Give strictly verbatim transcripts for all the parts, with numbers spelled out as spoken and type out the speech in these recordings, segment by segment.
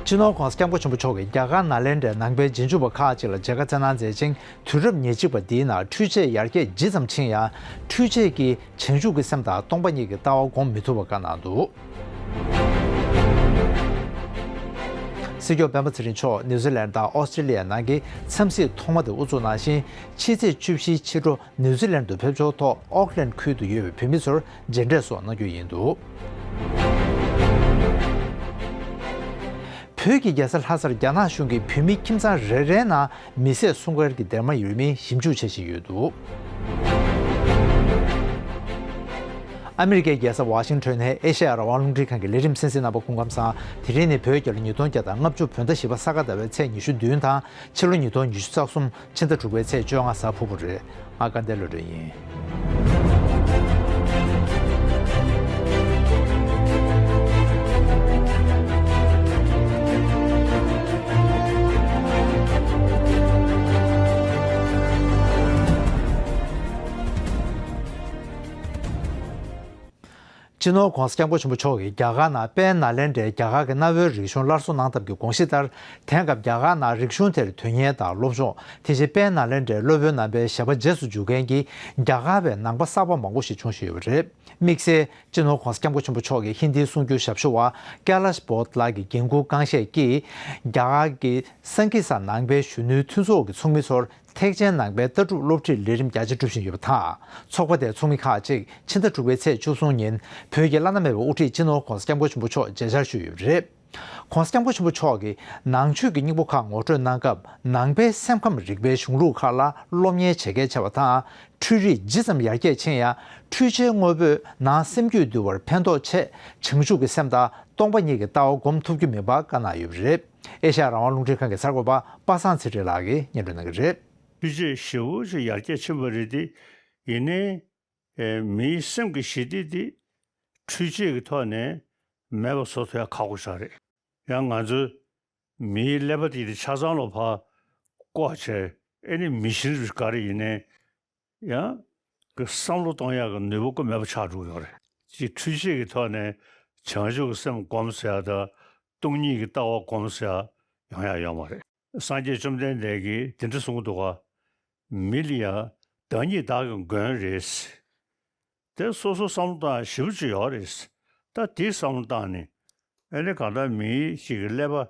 སྤྱི་ནོར་༧གོང་ས་༧སྐྱབས་མགོན་ཆེན་པོ་མཆོག་གིས་རྒྱ་གར་ནཱ་ལེནྡྲའི་ནང་པའི་རྗེས་འཇུག་པ་ཁག་ཅིག་ལ་མཇལ་ཁ་བསྩལ་གནང་མཛད་ཅིང་། དུས་རབས་ཉེར་གཅིག་པ་འདིའི་ནང་འཕྲུལ་ཆས་ཡར་རྒྱས་ཇི་ཙམ་ཕྱིན་ཡང་། འཕྲུལ་ཆས་ཀྱིས་བྱང་ཆུབ་ཀྱི་སེམས་དང་སྟོང་པ་ཉིད་ཀྱི་ལྟ་བ་སྒོམ་མི་ཐུབ་པ་བཀའ་གནང་འདུག་སྲིད་སྐྱོང་སྤེན་པ་ཚེ་རིང་མཆོག་ནིའུ་ཛི་ལན་དང་ཨོ་སི་ཀྲི་ལི་ཡའི་ནང་གི་འཚམས་གཟིགས་ཐོག་མ་དེ་དབུ་འཛུགས་གནང་ཞིང་། ཕྱི་ཚེས་བཅུ་བཞིའི་ཕྱི་དྲོ་ནིའུ་ཛི་ལན་དུ་ཕེབས་འབྱོར་ཐོག་ཨོག་ལན་ཁུལ་དུ་ཡོད་པའི་བོད་མི་ཚོར་མཇལ་འཕྲད་སོགས་གནང་རྒྱུ་ཡིན་འདུག་བོད་ཀྱི་རྒྱལ་ས་ལྷ་སར་རྒྱ་ནག་གཞུང་གིས་བོད་མི་ཁྱིམ་ཚང་རེ་རེའི་ནང་མི་བསད་སྲུང་སྐར་གྱི་སྡེར་མ་ཡོད་མིན་ཞིབ་འཇུག་བྱེད་བཞིན་ཡོད་འདུག་ཨ་མི་རི་ཀའི་རྒྱལ་ས་ཝ་ཤིང་ཊོན་ནས་ཨེ་ཤ་ཡ་རང་དབང་རླུང་འཕྲིན་ཁང་གི་ལས་རིམ་གསན་གཟིགས་རྣམ་པ་སྐུ་ཁམས་བཟང་། དེ་རིང་ནི་བོད་རྒྱལ་ལོ་ཉིས་སྟོང་བརྒྱ་དང་ལྔ་བཅུ་བོད་ཟླ་བཞི་པ་ས་ག་ཟླ་བའི་ཚེས་ཉི་ཤུ་བདུན་དང་ཕྱི་ལོ་ཉིས་སྟོང་ཉི་ཤུ་རྩ་གསུམ་ཕྱི་ཟླ་དྲུག་པའི་ཚེས་བཅོ་ལྔ་གཟའ་ཕུར་བུ་རེད། ང་དགའ་ལྡན་བློ་གྲོས་ཡིན། སྤྱི་ནོར་༧གོང་ས་༧སྐྱབས་མགོན་ཆེན་པོ་མཆོག་གིས་རྒྱ་གར་ནང་དཔལ་ནཱ་ལེནྡྲའི་རྒྱ་གར་གྱི་གནའ་བོའི་རིག་གཞུང་སླར་གསོ་གནང་ཐབས་ཀྱི་དགོངས་གཞི་ལྟར། དེང་སྐབས་རྒྱ་གར་ནང་རིག་གཞུང་དེར་དོན་གཉེར་དང་སློབ་སྦྱོང་། དེ་བཞིན་དཔལ་ནཱ་ལེནྡྲའི་སློབ་དཔོན་རྣམ་པའི་ཞབས་པ་རྗེས་སུ་འཇུག་མཁན་གྱི་རྒྱ་གར་བའི་ནང་པ་གསར་པ་མང་པོ་ཞིག་བྱུང་བཞིན་ཡོད་པ་རེད། དམིགས་བསལ་སྤྱི་ནོར་༧གོང་ས་༧སྐྱབས་མགོན་ཆེན་པོ་མཆོག་གིས་ཧིན་དིའི་གསུང་སྒྱུར་ཞབས་ཞུ་བ་ཀེ་ལཱཤ་བྷོད་ལགས་ཀྱི་འགན་འཁུར་རྐང་བཞེས་ཀྱིས། རྒྱ་གར་གྱི་སཾ་ཀི་ས་ནང་པའི་གཞོན་ནུའི་མཐུན་ཚོགས་ཀྱི་ཚོགས་མི་ཚོར། ཐེག་ཆེན་ནང་པའི་ལྟ་གྲུབ་སློབ་ཁྲིད་ལས་རིམ་རྒྱ་ཆེ་སྒྲུབ་བཞིན་ཡོད་པ་དང་། ཚོགས་པ་དེའི་ཚོགས་མི་ཁག་ཅིག་ཕྱི་ཟླ་དྲུག་པའི་ཚེས་བཅུ་གསུམ་ཉིན་བོད་ཀྱི་བླ་ན་མེད་པའི་དབུ་ཁྲིད་སྤྱི་ནོར་༧གོང་ས་༧སྐྱབས་མགོན་ཆེན་པོ་མཆོག་མཇལ་བཅར་ཞུས་ཡོད་པ་རེད། ༧གོང་ས་༧སྐྱབས་མགོན་ཆེན་པོ་མཆོག་གིས་ནང་ཆོས་ཀྱི་སྙིང་པོ་ཁག་ངོ་སྤྲོད་གནང་སྐབས། ནང་པའི་སེམས་ཁམས་རིག་པའི་གཞུང་ལུགས་ཁག་ལ་སློབ་གཉེར་བྱེད་གལ་ཆེ་བ་དང་། འཕྲུལ་རིག་ཇི་ཙམ་ཡར་རྒྱས་ཕྱིན་ཡང་། འཕྲུལ་ཆས་དངོས་པོས་ནང་སེམས་རྒྱུད་འདུལ་བར་ཕན་ཐོགས་ཆེད། བྱང་ཆུབ་ཀྱི་སེམས་དང་སྟོང་པ་ཉིད་ཀྱི་ལྟ་བ་སྒོམ་ཐུབ་རྒྱུ་མིན་པ་བཀའ་གནང་ཡོད་པ་རེད། ཨེ་ཤ་ཡ་རང་དབང་རླུང་འཕྲིན་ཁང་གི་གསར་འགོད་པ་པ་སངས་ཚེ་རིང་ལགས་ཀྱིས་སྙན་སྒྲོན་གནང་གི་རེད། འཕྲུལ་ཆས་ཞེ་པོ་ཅིག་ཡར་རྒྱས་ཕྱིན་པ་རེད་དེ། ཡིན་ནའི། ཨེ། མིའི་སེམས་ཀྱི་ཞི་བདེ་དེ་འཕྲུལ་ཆས་ཀྱི་ཐོག་ནས་མེད་པ་བཟོ་ཐུབ་ཡ་ཁག་པོ་ཞིག་རེད། ཡང་ང་ཚོའི་མིའི་ཀླད་པ་དེ་དེ་ཆ་ཚང་ལ་ཕར་བཀོག་བྱས། ཨེ་ནི་མི་ཤིན་རི་ག་རེ་ཡིན་ནའི། ཡང་གི་བསམ་བློ་གཏོང་ཡག་གི་ནུས་པ་ཀུན་མེད་པ་ཆགས་འགྲོ་གི་ཡོད་རེད། ཅིག་འཕྲུལ་ཆས་ཀྱི་ཐོག་ནས་བྱང་ཆུབ་ཀྱི་སེམས་སྒོམ་ཟེར་ཡག་དང་། སྟོང་ཉིད་ཀྱི་ལྟ་བ་སྒོམ་ཟེར་ཡག་ཡོང་ཡག་ཡོད་མ་རེད། སངས་རྒྱས་བཅོམ་ལྡན་འདས་ཀྱིས་དེ་འདྲ་གསུངས་འདུག་ག་མི་ལ་ཡ་བདག་ཉིད་བདག་གི་མགོན་རེད། དེ་སོ་སོ་བསམ་བློ་བཏང་ཡག་ཞེ་པོ་ཅིག་ཡོད་རེད། ད་དེའི་བསམ་བློ་བཏང་ནས། ཨེ་ནི་གང་ལྟར་མིའི་ཅིག་གི་ཀླད་པ་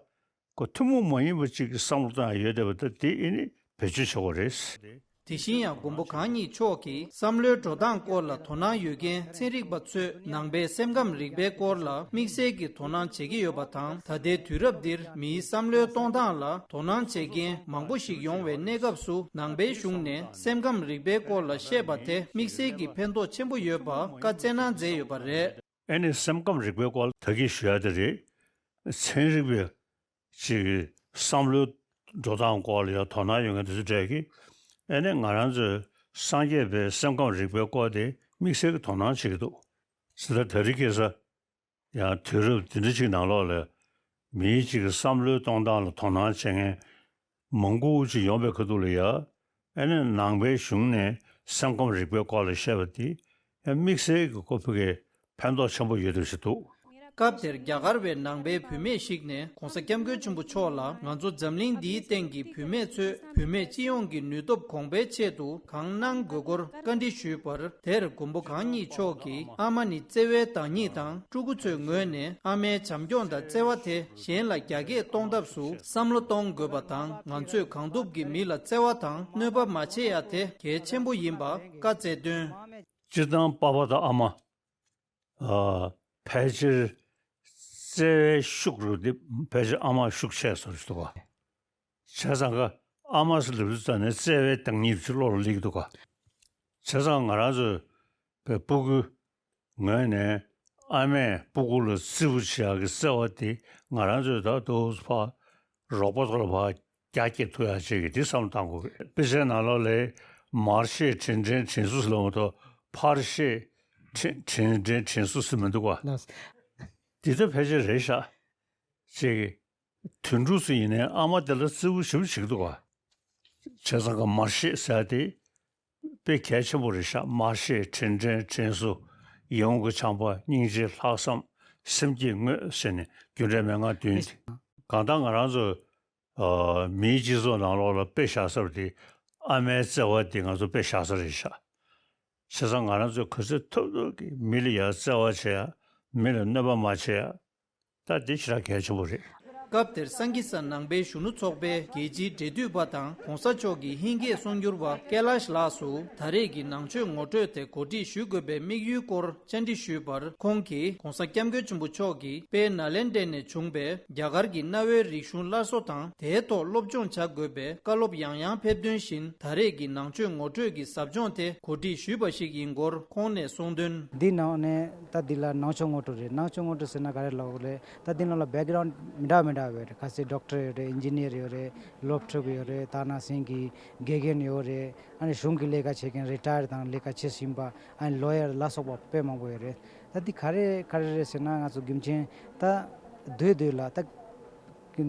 ཁོ་ཐུན་མོང་མ་ཡིན་པ་ཅིག་གི་བསམ་བློ་བཏང་ཡག་ཡོད་བསྡད་པ་ད་དེ་ཨེ་ནི་བེད་སྤྱོད་བྱེད་དགོས་རེད། དེ་བཞིན་ཡང་མགོན་པོ་གང་ཉིད་མཆོག་གིས་བསམ་བློའི་འགྲོ་སྟངས་སྐོར་ལ་དོ་སྣང་ཡོད་མཁན་ཚན་རིག་པ་ཚོས་ནང་པའི་སེམས་ཁམས་རིག་པའི་སྐོར་ལ་དམིགས་བསལ་གྱི་དོ་སྣང་བྱེད་ཀྱི་ཡོད་པ་དང་། ད་ལྟའི་དུས་རབས་འདིར་མིའི་བསམ་བློའི་གཏོང་སྟངས་ལ་དོ་སྣང་བྱེད་མཁན་མང་པོ་ཞིག་ཡོང་བའི་གནས་སྐབས་སུ། ནང་པའི་གཞུང་ནས་སེམས་ཁམས་རིག་པའི་སྐོར་ལ་བཤད་པ་དེ་དམིགས་བསལ་གྱི་ཕན་ཐོགས་ཆེན་པོ་ཡོད་པ་བཀའ་སྩལ་གནང་མཛད་ཡོད་པ་རེད། ཨེ་ནི་སེམས་ཁམས་རིག་པའི་སྐོར་ལ་ད་གིན་ཞུ་ཡ་དེ་རེད། ཚན་རིག་པའི་ཅིག་བསམ་བློའི་འགྲོ་སྟངས་སྐོར་ལ་ཡང་དོ་སྣང་ཡོད་མཁན་དེ་ཚོ་གྲས་ཀྱིས། ཨེ་ནི་ང་རང་ཚོའི་སངས་རྒྱས་པའི་སེམས་ཁམས་རིག་པའི་སྐོར་དེ་དམིགས་བསལ་གྱི་དོ་སྣང་བྱེད་ཀྱི་འདུག་ཟེར། ད་དེ་རིང་ཁ་སང་ཡང་དུས་རབས་འདི་འདྲ་ཅིག་ནང་ལོགས་ལ་མིའི་ཅིག་གི་བསམ་བློའི་གཏོང་སྟངས་ལ་དོ་སྣང་བྱེད་མཁན་མང་པོ་ཅིག་ཡོང་པའི་ཁ་ཐུག་ལ་ཡ། ཨེ་ནི་ནང་པའི་གཞུང་ནས་སེམས་ཁམས་རིག་པའི་སྐོར་ལ་བཤད་པ་དེ་ཡང་དམིགས་བསལ་གྱི་ཁོ་ཕ་གིར་ཕན་ཐོགས་ཆེན་པོ་ཡོད་འདུག་ཞེས་འདུག་སྐབས་དེར་རྒྱ་གར་བའི་ནང་པའི་བུད་མེད་ཞིག་ནས་༧གོང་ས་༧སྐྱབས་མགོན་ཆེན་པོ་མཆོག་ལ། ང་ཚོ་འཛམ་གླིང་འདིའི་སྟེང་གི་བུད་མེད་ཚོས་བུད་མེད་སྤྱི་ཡོངས་ཀྱི་ནུས་སྟོབས་གོང་འཕེལ་ཆེད་དུ་གང་གནང་དགོས་སྐོར་བཀའ་འདྲི་ཞུས་པར། དེར་མགོན་པོ་གང་ཉིད་མཆོག་གིས། ཨ་མ་ནི་བརྩེ་བའི་བདག་ཉིད་དང་། ཕྲུ་གུ་ཚོའི་ངོས་ནས་ཨ་མའི་བྱམས་སྐྱོང་དང་བརྩེ་བ་དེ་གཞན་ལ་རྒྱ་སྐྱེད་གཏོང་ཐབས་སུ་བསམ་བློ་གཏོང་དགོས་པ་དང་། ང་ཚོས་གང་ཐུབ་ཀྱིས་མི་ལ་བརྩེ་བ་དང་གནོད་པ་མ་བྱེད་ཡ་དེ་གལ་ཆེན་པོ་ཡིན་པ་བཀའ་སྩལ་དོན། སྤྱིར་བཏང་པ་ཕ་དང་ཨ་མ། ཨ། ཕལ་ཆེར་བརྩེ་བའི་ཤུགས་རུ་དེ་ཕལ་ཆེར་ཨ་མ་ཤུགས་ཆེ་ས་རེད་འདུག་ག་བྱས་ཙང་ཀ་ཨ་མ་ཟེར་ལབ་དུས་ཙ་ནས་བརྩེ་བའི་བདག་ཉིད་ཅིག་བློ་ལ་སླེབས་ཀྱི་འདུག་ག་བྱས་ཙང་ང་རང་ཚོའི་བའི་སྤུ་གུའི་ངོས་ནས་ཨ་མས་སྤུ་གུ་ལ་བརྩི་བ་བྱེད་ཡག་གི་བརྩེ་བ་དེ་ང་རང་ཚོས་ད་དུང་ཕར་རོགས་པ་ཚོ་ལ་ཕར་རྒྱ་སྐྱེད་ཐུབ་ཡག་ཅིག་གི་དེ་བསམ་བློ་བཏང་དགོས་རེད། དཔེ་ཆའི་ནང་ལོགས་ལ་མར་ཤེས་དྲིན་དྲན་དྲིན་གཟོ་ཟེར་ལབ་མ་གཏོགས་ཕར་ཤེས་དྲིན་དྲིན་དྲན་དྲིན་གཟོ་ཟེར་མི་འདུག་ག་ལགས། འདི་ལྟ་ཕལ་ཆེར་རེད་ཤག་ཅིག་གི་དུད་འགྲོ་ཚོ་ཡིན་ནའི་ཨ་མ་དེ་ལ་བརྩི་བ་ཞེ་པོ་བྱེད་ཀྱི་འདུག་ག་བྱས་ཙང་ཀ་མར་ཤེས་ཟེར་ཡ་དེ་དཔེ་གལ་ཆེན་པོ་རེད་ཤག་མར་ཤེས་དྲིན་དྲན་དྲིན་གཟོ། ཡིད་འོང་གི་བྱམས་པ། སྙིང་རྗེ། ལྷག་བསམ། སེམས་བསྐྱེད། བསྔོ་ཟེར་ནས་རྒྱུ་འབྲས་མན་ངག་བདུན་དེ། གང་ལྟར་ང་རང་ཚོ་ཨ་མིའི་སྤྱི་ཚོགས་ནང་ལོགས་ལ་དཔེ་བཞག་ས་དེ་ཨ་མའི་བརྩེ་བ་དེ་ང་ཚོ་དཔེ་བཞག་ས་རེད་ཤག་བྱས་ཙང་ང་རང་ཚོས་ག་ཚོད་ཐུབ་ཐུབ་ཀྱིས་མི་ལ་ཡ་བརྩེ་བ་བྱེད་ཡ། མི་ལ་གནོད་པ་མ་བྱེད་ཡ། ད་འདི་ཞེ་དྲག་གལ་ཆེན་པོ་རེད། སྐབས་དེར་སང་ཀི་ས་ནང་པའི་གཞོན་ནུ་ཚོགས་པའི་རྒྱལ་སྤྱིའི་འབྲེལ་མཐུད་པ་དང་གོང་ས་མཆོག་གི་ཧིན་སྐད་གསུང་སྒྱུར་བ་ཀེ་ལཱཤ་ལགས་སུ་ད་རེས་ཀྱི་ནང་ཆོས་ངོ་སྤྲོད་དེ་གོ་སྒྲིག་ཞུ་དགོས་པའི་དམིགས་ཡུལ་སྐོར་བཅར་འདྲི་ཞུས་པར། ཁོང་གིས་༧གོང་ས་༧སྐྱབས་མགོན་ཆེན་པོ་མཆོག་གིས་དཔལ་ནཱ་ལེནྡྲ་ནས་བྱུང་བའི་རྒྱ་གར་གྱི་གནའ་བོའི་རིག་གཞུང་སླར་གསོ་དང་དེའི་ཐོག་སློབ་སྦྱོང་བྱ་དགོས་པའི་བཀའ་སློབ་ཡང་ཡང་ཕེབས་དོན་བཞིན། ད་རེས་ཀྱི་ནང་ཆོས་ངོ་སྤྲོད་ཀྱི་ཟབ་སྦྱོང་དེ་གོ་སྒྲིག་ཞུས་པ་ཞིག་ཡིན་སྐོར་ཁོང་ནས་གསུངས་དོན། འདི་ནང་ནས་ད་འདི་ལ་ནང་ཆོས་ངོ་སྤྲོད་རེད། ནང་ཆོས་ངོ་སྤྲོད་ཟེར་ན་ག་རེ་ལབ་དགོས་རེད། ད་འདི་ནང་ལ་བེག་གི་རའུན་ཌི་མི་འདྲ་མི་འདྲ་ཡོད་རེད། ཁ་སང་ཌོག་ཊར་ཡོད་རེད། ཨིན་ཇི་ནི་ཡར་ཡོད་རེད། སློབ་ཕྲུག་ཡོད་རེད། ད་ནང་བཞིན་གྱི་དགེ་རྒན་ཡོད་རེད། ཨ་ནི་གཞུང་གི་ལས་ཀ་བྱེད་མཁན་རི་ཊ་ཡར་དང་ལས་ཀ་བྱེད་བཞིན་པ། ཨ་ནི་ལོ་ཡར་ལ་སོགས་པ་དཔེ་མང་པོ་ཡོད་རེད། ད་འདི་ག་རེ་ག་རེ་རེད་ཟེར་ན། ང་ཚོ་རྒྱུ་མཚན་ད་སྡོད་སྡོད་ལ་ད་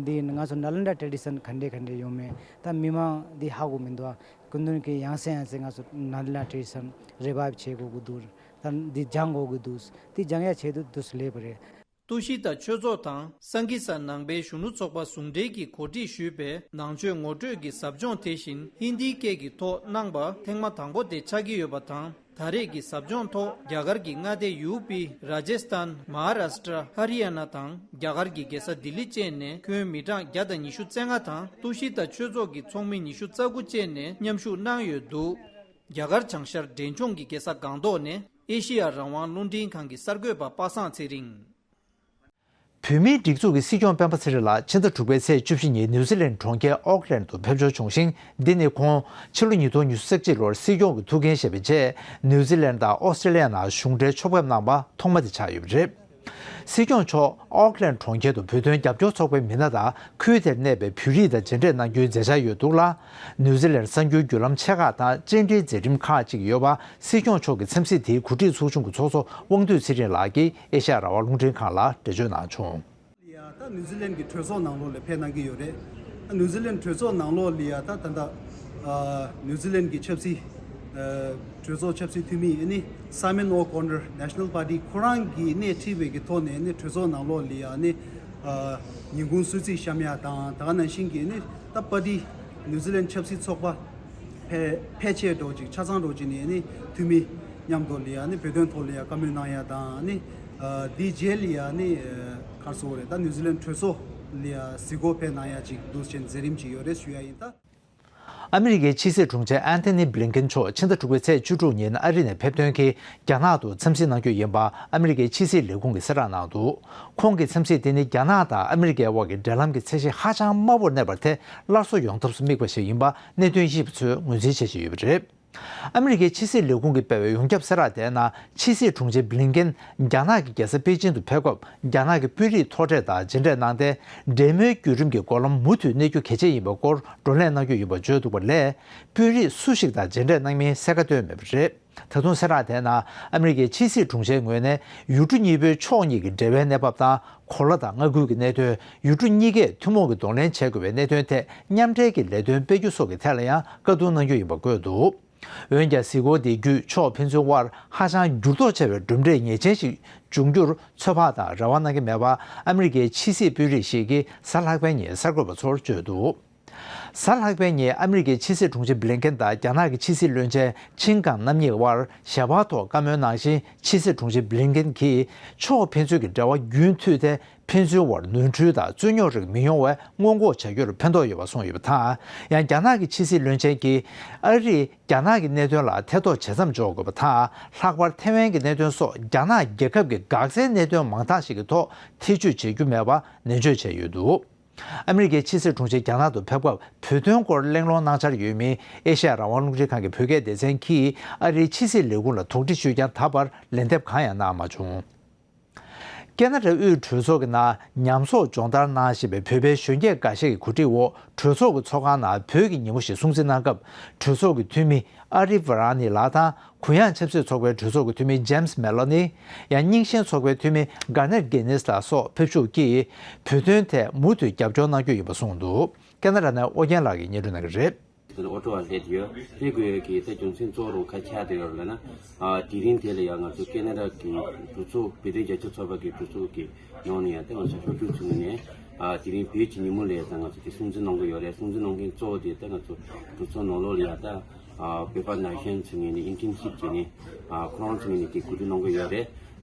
འདི་ང་ཚོ་ནཱ་ལེནྡྲ་ཊེ་ཌི་ཤན་ག་འདྲས་ག་འདྲས་ཡོད་མེད་ད་མི་མང་འདི་ཧ་གོ་མི་འདུག་ཨ། སྐུ་མདུན་གྱིས་ཡང་སེ་ཡང་སེ་ང་ཚོ་ནཱ་ལེནྡྲ་ཊེ་ཌི་ཤན་རི་བའིབ་བྱེད་དགོས་ཀྱི་འདུག་ད་འདི་སྦྱང་དགོས་ཀྱི་འདུག་འདི་སྦྱང་ཡ་ཆེད་དུ་འདུག་སེ་སླེབས་པ་རེད། ཏུ་ཤི་ཏ་ཆོས་ཚོགས་དང་སང་ཀི་ས་ནང་པའི་གཞོན་ནུ་ཚོགས་པ་ཟུང་འབྲེལ་གྱིས་གོ་སྒྲིག་ཞུས་པའི་ནང་ཆོས་ངོ་སྤྲོད་ཀྱི་ཟབ་སྦྱོང་དེ་བཞིན་ཧིན་དིའི་སྐད་ཀྱི་ཐོག་གནང་པ་ཐེངས་མ་དང་པོ་དེ་ཆགས་ཀྱི་ཡོད་པ་དང་། ད་རེས་ཀྱི་ཟབ་སྦྱོང་ཐོག་རྒྱ་གར་གྱི་མངའ་སྡེ་ཡུ་པི། རཱ་ཇེ་སི་ཐན། མ་ཧཱ་རཱ་ཤི་ཏྲ། ཧ་རི་ཡ་ན་དང་རྒྱ་གར་གྱི་རྒྱལ་ས་ལྡི་ལི་བཅས་ནས་ཁྱོན་མི་གྲངས་བརྒྱ་དང་ཉི་ཤུ་རྩ་ལྔ་དང་ཏུ་ཤི་ཏ་ཆོས་ཚོགས་ཀྱི་ཚོགས་མི་ཉི་ཤུ་རྩ་དགུ་བཅས་ནས་མཉམ་ཞུགས་གནང་ཡོད་འདུག་རྒྱ་གར་བྱང་ཤར་འབྲས་ལྗོངས་ཀྱི་རྒྱལ་ས་སྒང་ཏོག་ནས་ཨེ་ཤེ་ཡ་རང་དབང་རླུང་འཕྲིན་ཁང་གི་གསར་འགོད་པ་པ་སངས་ཚེ་རིང་། བོད་མིའི་སྒྲིག་འཛུགས་ཀྱི་སྲིད་སྐྱོང་སྤེན་པ་ཚེ་རིང་ལགས་ཕྱི་ཟླ་དྲུག་པའི་ཚེས་བཅུ་བཞི་ཉིན་ནིའུ་ཛི་ལན་གྲོང་ཁྱེར་ཨོག་ལན་དུ་ཕེབས་འབྱོར་བྱུང་ཞིང་། འདི་ནི་ཁོང་ཕྱི་ལོ་ཉིས་སྟོང་ཉི་ཤུ་རྩ་གཅིག་ལོར་སྲིད་སྐྱོང་གི་ཐུགས་འགན་བཞེས་པའི་རྗེས་ནིའུ་ཛི་ལན་དང་ཨོ་སི་ཀྲི་ལི་ཡ་ནང་གཞུང་འབྲེལ་ཕྱོགས་ཕེབས་གནང་པ་ཐོག་མ་དེ་ཆགས་ཡོད་པ་རེད། སྲིད་སྐྱོང་མཆོག་ཨོག་ལན་གྲོང་ཁྱེར་དུ་བོད་དོན་རྒྱབ་སྐྱོར་ཚོགས་པའི་མི་སྣ་དང་ཁུལ་དེར་གནས་པའི་བོད་རིགས་དང་མཇལ་འཕྲད་གནང་རྒྱུའི་མཛད་འཆར་ཡོད་འདུག་ལ། ནིའུ་ཛི་ལན་གསར་འགྱུར་བརྒྱུད་ལམ་ཆེ་ཁག་དང་བཅར་འདྲིའི་མཛད་རིམ་ཁག་ཅིག་ཡོད་པ། སྲིད་སྐྱོང་མཆོག་གི་འཚམས་གཟིགས་དེའི་གོ་སྒྲིག་ཚོགས་ཆུང་གི་ཚོགས་གཙོ་དབང་འདུས་ཚེ་རིང་ལགས་ཀྱིས་ཨེ་ཤ་ཡ་རང་དབང་རླུང་འཕྲིན་ཁང་ལ་འགྲེལ་བརྗོད་གནང་བྱུང་། ལ་ཡ་ད་ནིའུ་ཛི་ལན་གྱི་གྲོས་ཚོགས་ནང་ལོགས་ལ་ཕེབས་གནང་གི་ཡོད་རེད། ནིའུ་ཛི་ལན་གྲོས་ཚོགས་ནང་ལོགས་ལ་ཡ་ད་ད་ལྟ་ཨ་ནིའུ་ཛི་ལན་གྱི་ཆབ་སྲིད་ཨ་གྲོས་ཚོགས་ཆབ་སྲིད་འཐུས་མི་ཨ་ནི་Simon O'Connor National Party ཁོ་རང་གིས་སྣེ་ཁྲིད་པའི་གི་ཐོག་ནས་ཨ་ནི་གྲོས་ཚོགས་ནང་ལོགས་ལ་ཡ་ཨ་ནི་ཨ་ཉིན་གུང་གསོལ་ཚིགས་བཤམས་ཡ་དང་ད་ག་ནང་བཞིན་གྱི་ཨ་ནི་ད་པར་ཊི་ནིའུ་ཛི་ལན་ཆབ་སྲིད་ཚོགས་པ་ཕལ་ཕལ་ཆེར་འགྲོ་ཅིག་ཆ་ཚང་འགྲོ་ཅིག་ནས་ནི་འཐུས་མི་མཉམ་དུ་ལ་ཡ་ནི་བོད་དོན་ཐོག་ལ་ཡ་བཀའ་མོལ་གནང་ཡ་དང་ནི་ཨ་འདིའི་རྗེས་ལ་ཡ་ནི་ཨ་ག་རེ་ཟེར་དགོས་རེད། ད་ནིའུ་ཛི་ལན་གྲོས་ཚོགས་ལ་ཡ་གཟིགས་སྐོར་ཕེབས་གནང་ཡ་ཅིག་འདུག་ཅེས་མཛད་རིམ་ཅིག་ཡོད་རེད་ཞུ་ཡ་ཡིན། ད་ཨ་མི་རི་ཀའི་ཕྱི་སྲིད་དྲུང་ཆེ་ཨན་ཐོ་ནི་བྷི་ལིན་ཀེན་མཆོག་ཕྱི་ཟླ་དྲུག་པའི་ཚེས་བཅུ་དྲུག་ཉིན་ཨ་རི་ནས་ཕེབས་ཐོན་གྱིས་རྒྱ་ནག་ཏུ་འཚམས་གཟིགས་གནང་རྒྱུ་ཡིན་པ་ཨ་མི་རི་ཀའི་ཕྱི་སྲིད་ལས་ཁུངས་ཀྱིས་གསལ་བསྒྲགས་གནང་འདུག་ཁོང་གི་འཚམས་གཟིགས་དེ་ནི་རྒྱ་ནག་དང་ཨ་མི་རི་ཀའི་དབར་གྱི་འབྲེལ་ལམ་གྱི་ཚད་གཞི་ཧ་ཅང་དམའ་པོར་གནས་པར་ཐད་སླར་གསོ་ཡོང་ཐབས་སུ་དམིགས་པ་ཞིག་ཡིན་པ་གནད་དོན་ཤེས་པ་ཚོས་ངོས་འཛིན་བྱེད་བཞིན་ཡོད་པ་རེད། ཨ་མི་རི་ཀའི་ཕྱི་སྲིད་ལས་ཁུངས་ཀྱིས་སྤེལ་བའི་ཡོངས་ཁྱབ་གསལ་བསྒྲགས་དེའི་ནང་ཕྱི་སྲིད་དྲུང་ཆེ་བྷི་ལིན་ཀེན་རྒྱ་ནག་གི་རྒྱལ་ས་པེ་ཅིང་དུ་ཕེབས་སྐབས་རྒྱ་ནག་གི་དཔོན་རིགས་མཐོ་གྲས་དང་མཇལ་འཕྲད་གནང་སྟེ། འབྲེལ་མོལ་བརྒྱུད་རིམ་གྱི་འགོ་ལམ་མུ་མཐུད་གནས་རྒྱུ་གལ་ཆེ་ཡིན་པའི་སྐོར་བགྲོ་གླེང་གནང་རྒྱུ་ཡིན་པ་བརྗོད་འདུག་པ་ལས། དཔོན་རིགས་སུ་ཞིག་དང་མཇལ་འཕྲད་གནང་མིན་གསལ་ཁ་བཏོན་མེད་པ་རེད། ད་དུང་གསལ་བསྒྲགས་དེའི་ནང་ཨ་མི་རི་ཀའི་ཕྱི་སྲིད་དྲུང་ཆེའི་ངོས་ནས་ཡུལ་གྲུ་གཉིས་པོའི་ཕྱོགས་གཉིས་ཀྱི་འབྲེལ་བའི་གནས་བབ་དང་གོ་ལ་དང་མངའ་ཁུལ་གྱི་གནད་དོན། ཡུལ་གྲུ་གཉིས་ཀས་ཐུན་མོང་གི་གདོང་ལེན་བྱེད་དགོས་པའི་གནད་དོན་ཐད་མཉམ་འབྲེལ་གྱི་ལས་དོན་སྤེལ་རྒྱུ་སོགས་ཀྱི་ཐད་ལ་ཡང་བཀའ་བསྡུར་གནང་རྒྱུ་ཡིན་པ་བཀོད་འདུག་འོན་ཀྱང་གཟིགས་སྐོར་འདི་བརྒྱུད་ཕྱོགས་ཕན་ཚུན་དབར་ཧ་ཅང་འགྱུར་ལྡོག་ཆེ་བའི་གྲུབ་འབྲས་ངེས་ཅན་ཞིག་འབྱུང་རྒྱུར་ཚོད་དཔག་དང་རེ་བ་གནང་གི་མེད་པ་ཨ་མི་རི་ཀའི་ཕྱི་སྲིད་དཔོན་རིགས་ཤིག་གིས་གཟའ་ལྷག་པའི་ཉིན་གསར་འགོད་པ་ཚོར་བརྗོད་འདུག་གཟའ་ལྷག་པའི་ཉིན་ཨ་མི་རི་ཀའི་ཕྱི་སྲིད་དྲུང་ཆེ་བྷི་ལིན་ཀེན་དང་རྒྱ་ནག་གི་ཕྱི་སྲིད་བློན་ཆེན་ཆིན་ཀང་རྣམ་གཉིས་དབར་ཞལ་པར་ཐོག་བཀའ་མོལ་གནང་བཞིན། ཕྱི་སྲིད་དྲུང་ཆེ་བྷི་ལིན་ཀེན་གྱིས་ཕྱོགས་ཕན་ཚུན་གྱི་འབྲེལ་བ་རྒྱུན་མཐུད་དེ། ཕན་ཚུན་དབར་ནོར་འཁྲུལ་དང་རྩོད་རྙོག་རིགས་མི་ཡོང་བའི་སྔོན་འགོག་བྱ་རྒྱུར་ཕན་ཐོགས་ཡོད་པ་གསུངས་ཡོད་པ་དང་། ཡང་རྒྱ་ནག་གི་ཕྱི་སྲིད་བློན་ཆེན་གྱིས་ཨ་རིས་རྒྱ་ནག་གི་གནད་དོན་ལ་ཐེ་གཏོགས་བྱེད་མཚམས་འཇོག་དགོས་པ་དང་། ལྷག་པར་ཐེ་ཝན་གྱི་གནད་དོན་སོགས་རྒྱ་ནག་རྒྱལ་ཁབ་ཀྱི་འགག་རྩའི་གནད་དོན་མང་དག་ཞིག་གི་ཐོག་ཐེ་བྱུས་བྱེད་རྒྱུ་མེད་པ་ནན་བརྗོད་བྱས་ཡོད་འདུག་ཨ་མི་རི་ཀའི་ཕྱི་སྲིད་དྲུང་ཆེ་རྒྱ་ནག་ཏུ་ཕེབས་སྐབས་བོད་དོན་སྐོར་གླེང་སློང་གནང་འཆར་ཡོད་མིན་ཨེ་ཤ་ཡ་རང་དབང་རླུང་འཕྲིན་ཁང་གི་བོད་སྐད་སྡེ་ཚན་གྱིས་ཨ་རིའི་ཕྱི་སྲིད་ལས་ཁུངས་ལ་དོགས་འདྲི་ཞུས་ཀྱང་ད་བར་ལན་འདེབས་གང་ཡང་གནང་མ་བྱུང་། ཀེ་ན་ཌ་དབུས་གྲོས་ཚོགས་ཀྱི་ནང་ཉམས་གསོག་སྦྱོང་བརྡར་གནང་བཞིན་པའི་བོད་པའི་གཞོན་སྐྱེས་འགའ་ཤས་ཀྱི་གོ་སྒྲིག་འོག་གྲོས་ཚོགས་ཀྱི་ཚོགས་ཁང་ནང་བོད་ཀྱི་ཉིན་མོ་ཞིག་སྲུང་བརྩི་གནང་སྐབས། གྲོས་ཚོགས་ཀྱི་འཐུས་མི་ཨ་རི་ཝ་ར་ནི་ལགས་དང་། གུ་ཡངས་ཆབ་སྲིད་ཚོགས་པའི་གྲོས་ཚོགས་ཀྱི་འཐུས་མི་ཇེམ་སི་མེ་ལོ་ནི། ཡང་རྙིང་ཞེན་ཚོགས་པའི་འཐུས་མི་གྷ་ནེར་གྷེ་ནིས་ལགས་སོགས་ཕེབས་ཞུགས་ཀྱིས་བོད་དོན་ཐད་མུ་མཐུད་རྒྱབ་སྐྱོར་གནང་རྒྱུ་ཡིན་པ་གསུངས་འདུག་ཀེ་ན་ཌ་ནས་ཨོ་རྒྱན་ལགས་ཀྱིས་སྙན་སྒྲོན་གནང་གི་རེད། དེ་ནས་ཨོ་ཊོ་བ་སླེབས་ཡོད། སླེབས་དགོས་ཡོད་ཀྱི་ད་རྒྱུ་མཚན་གཙོ་བོ་རང་ཁ་ཆག་དེ་ཡོད་ལ་ན། ཨ་དེ་རིང་དེ་ལ་ཡང་ང་ཚོ་ཀེ་ན་ཌ་གི་གྲོས་ཚོགས་བོད་དོན་རྒྱབ་སྐྱོར་ཚོགས་པ་གི་གྲོས་ཚོགས་ཀྱི་ནང་ནས་ཡང་ད་ང་ཚོ་སློབ་ཕྲུག་ཚོ་ནས་ ཨ་དེ་རིང་བོད་ཀྱི་ཉིན་མོ་ལ་ད་ང་ཚོ་དེ་སྲུང་བརྩི་གནང་གི་ཡོད་རེད། སྲུང་བརྩི་གནང་མཁན་གཙོ་བོ་དེ་ད་ང་ཚོ་གྲོས་ཚོགས་ནང་ལོགས་ལ་ཡ་ད་ཨ་བོད་པ་ན་གཞོན་ཚོ་ངོས་ནས་ཨིན་ཊརན་ཤིབ་བྱས་ནས་ཨ་ཁོ་རང་ཚོ་ངོས་ནས་དེ་གོ་སྒྲིག་གནང་གི་ཡོད་རེད།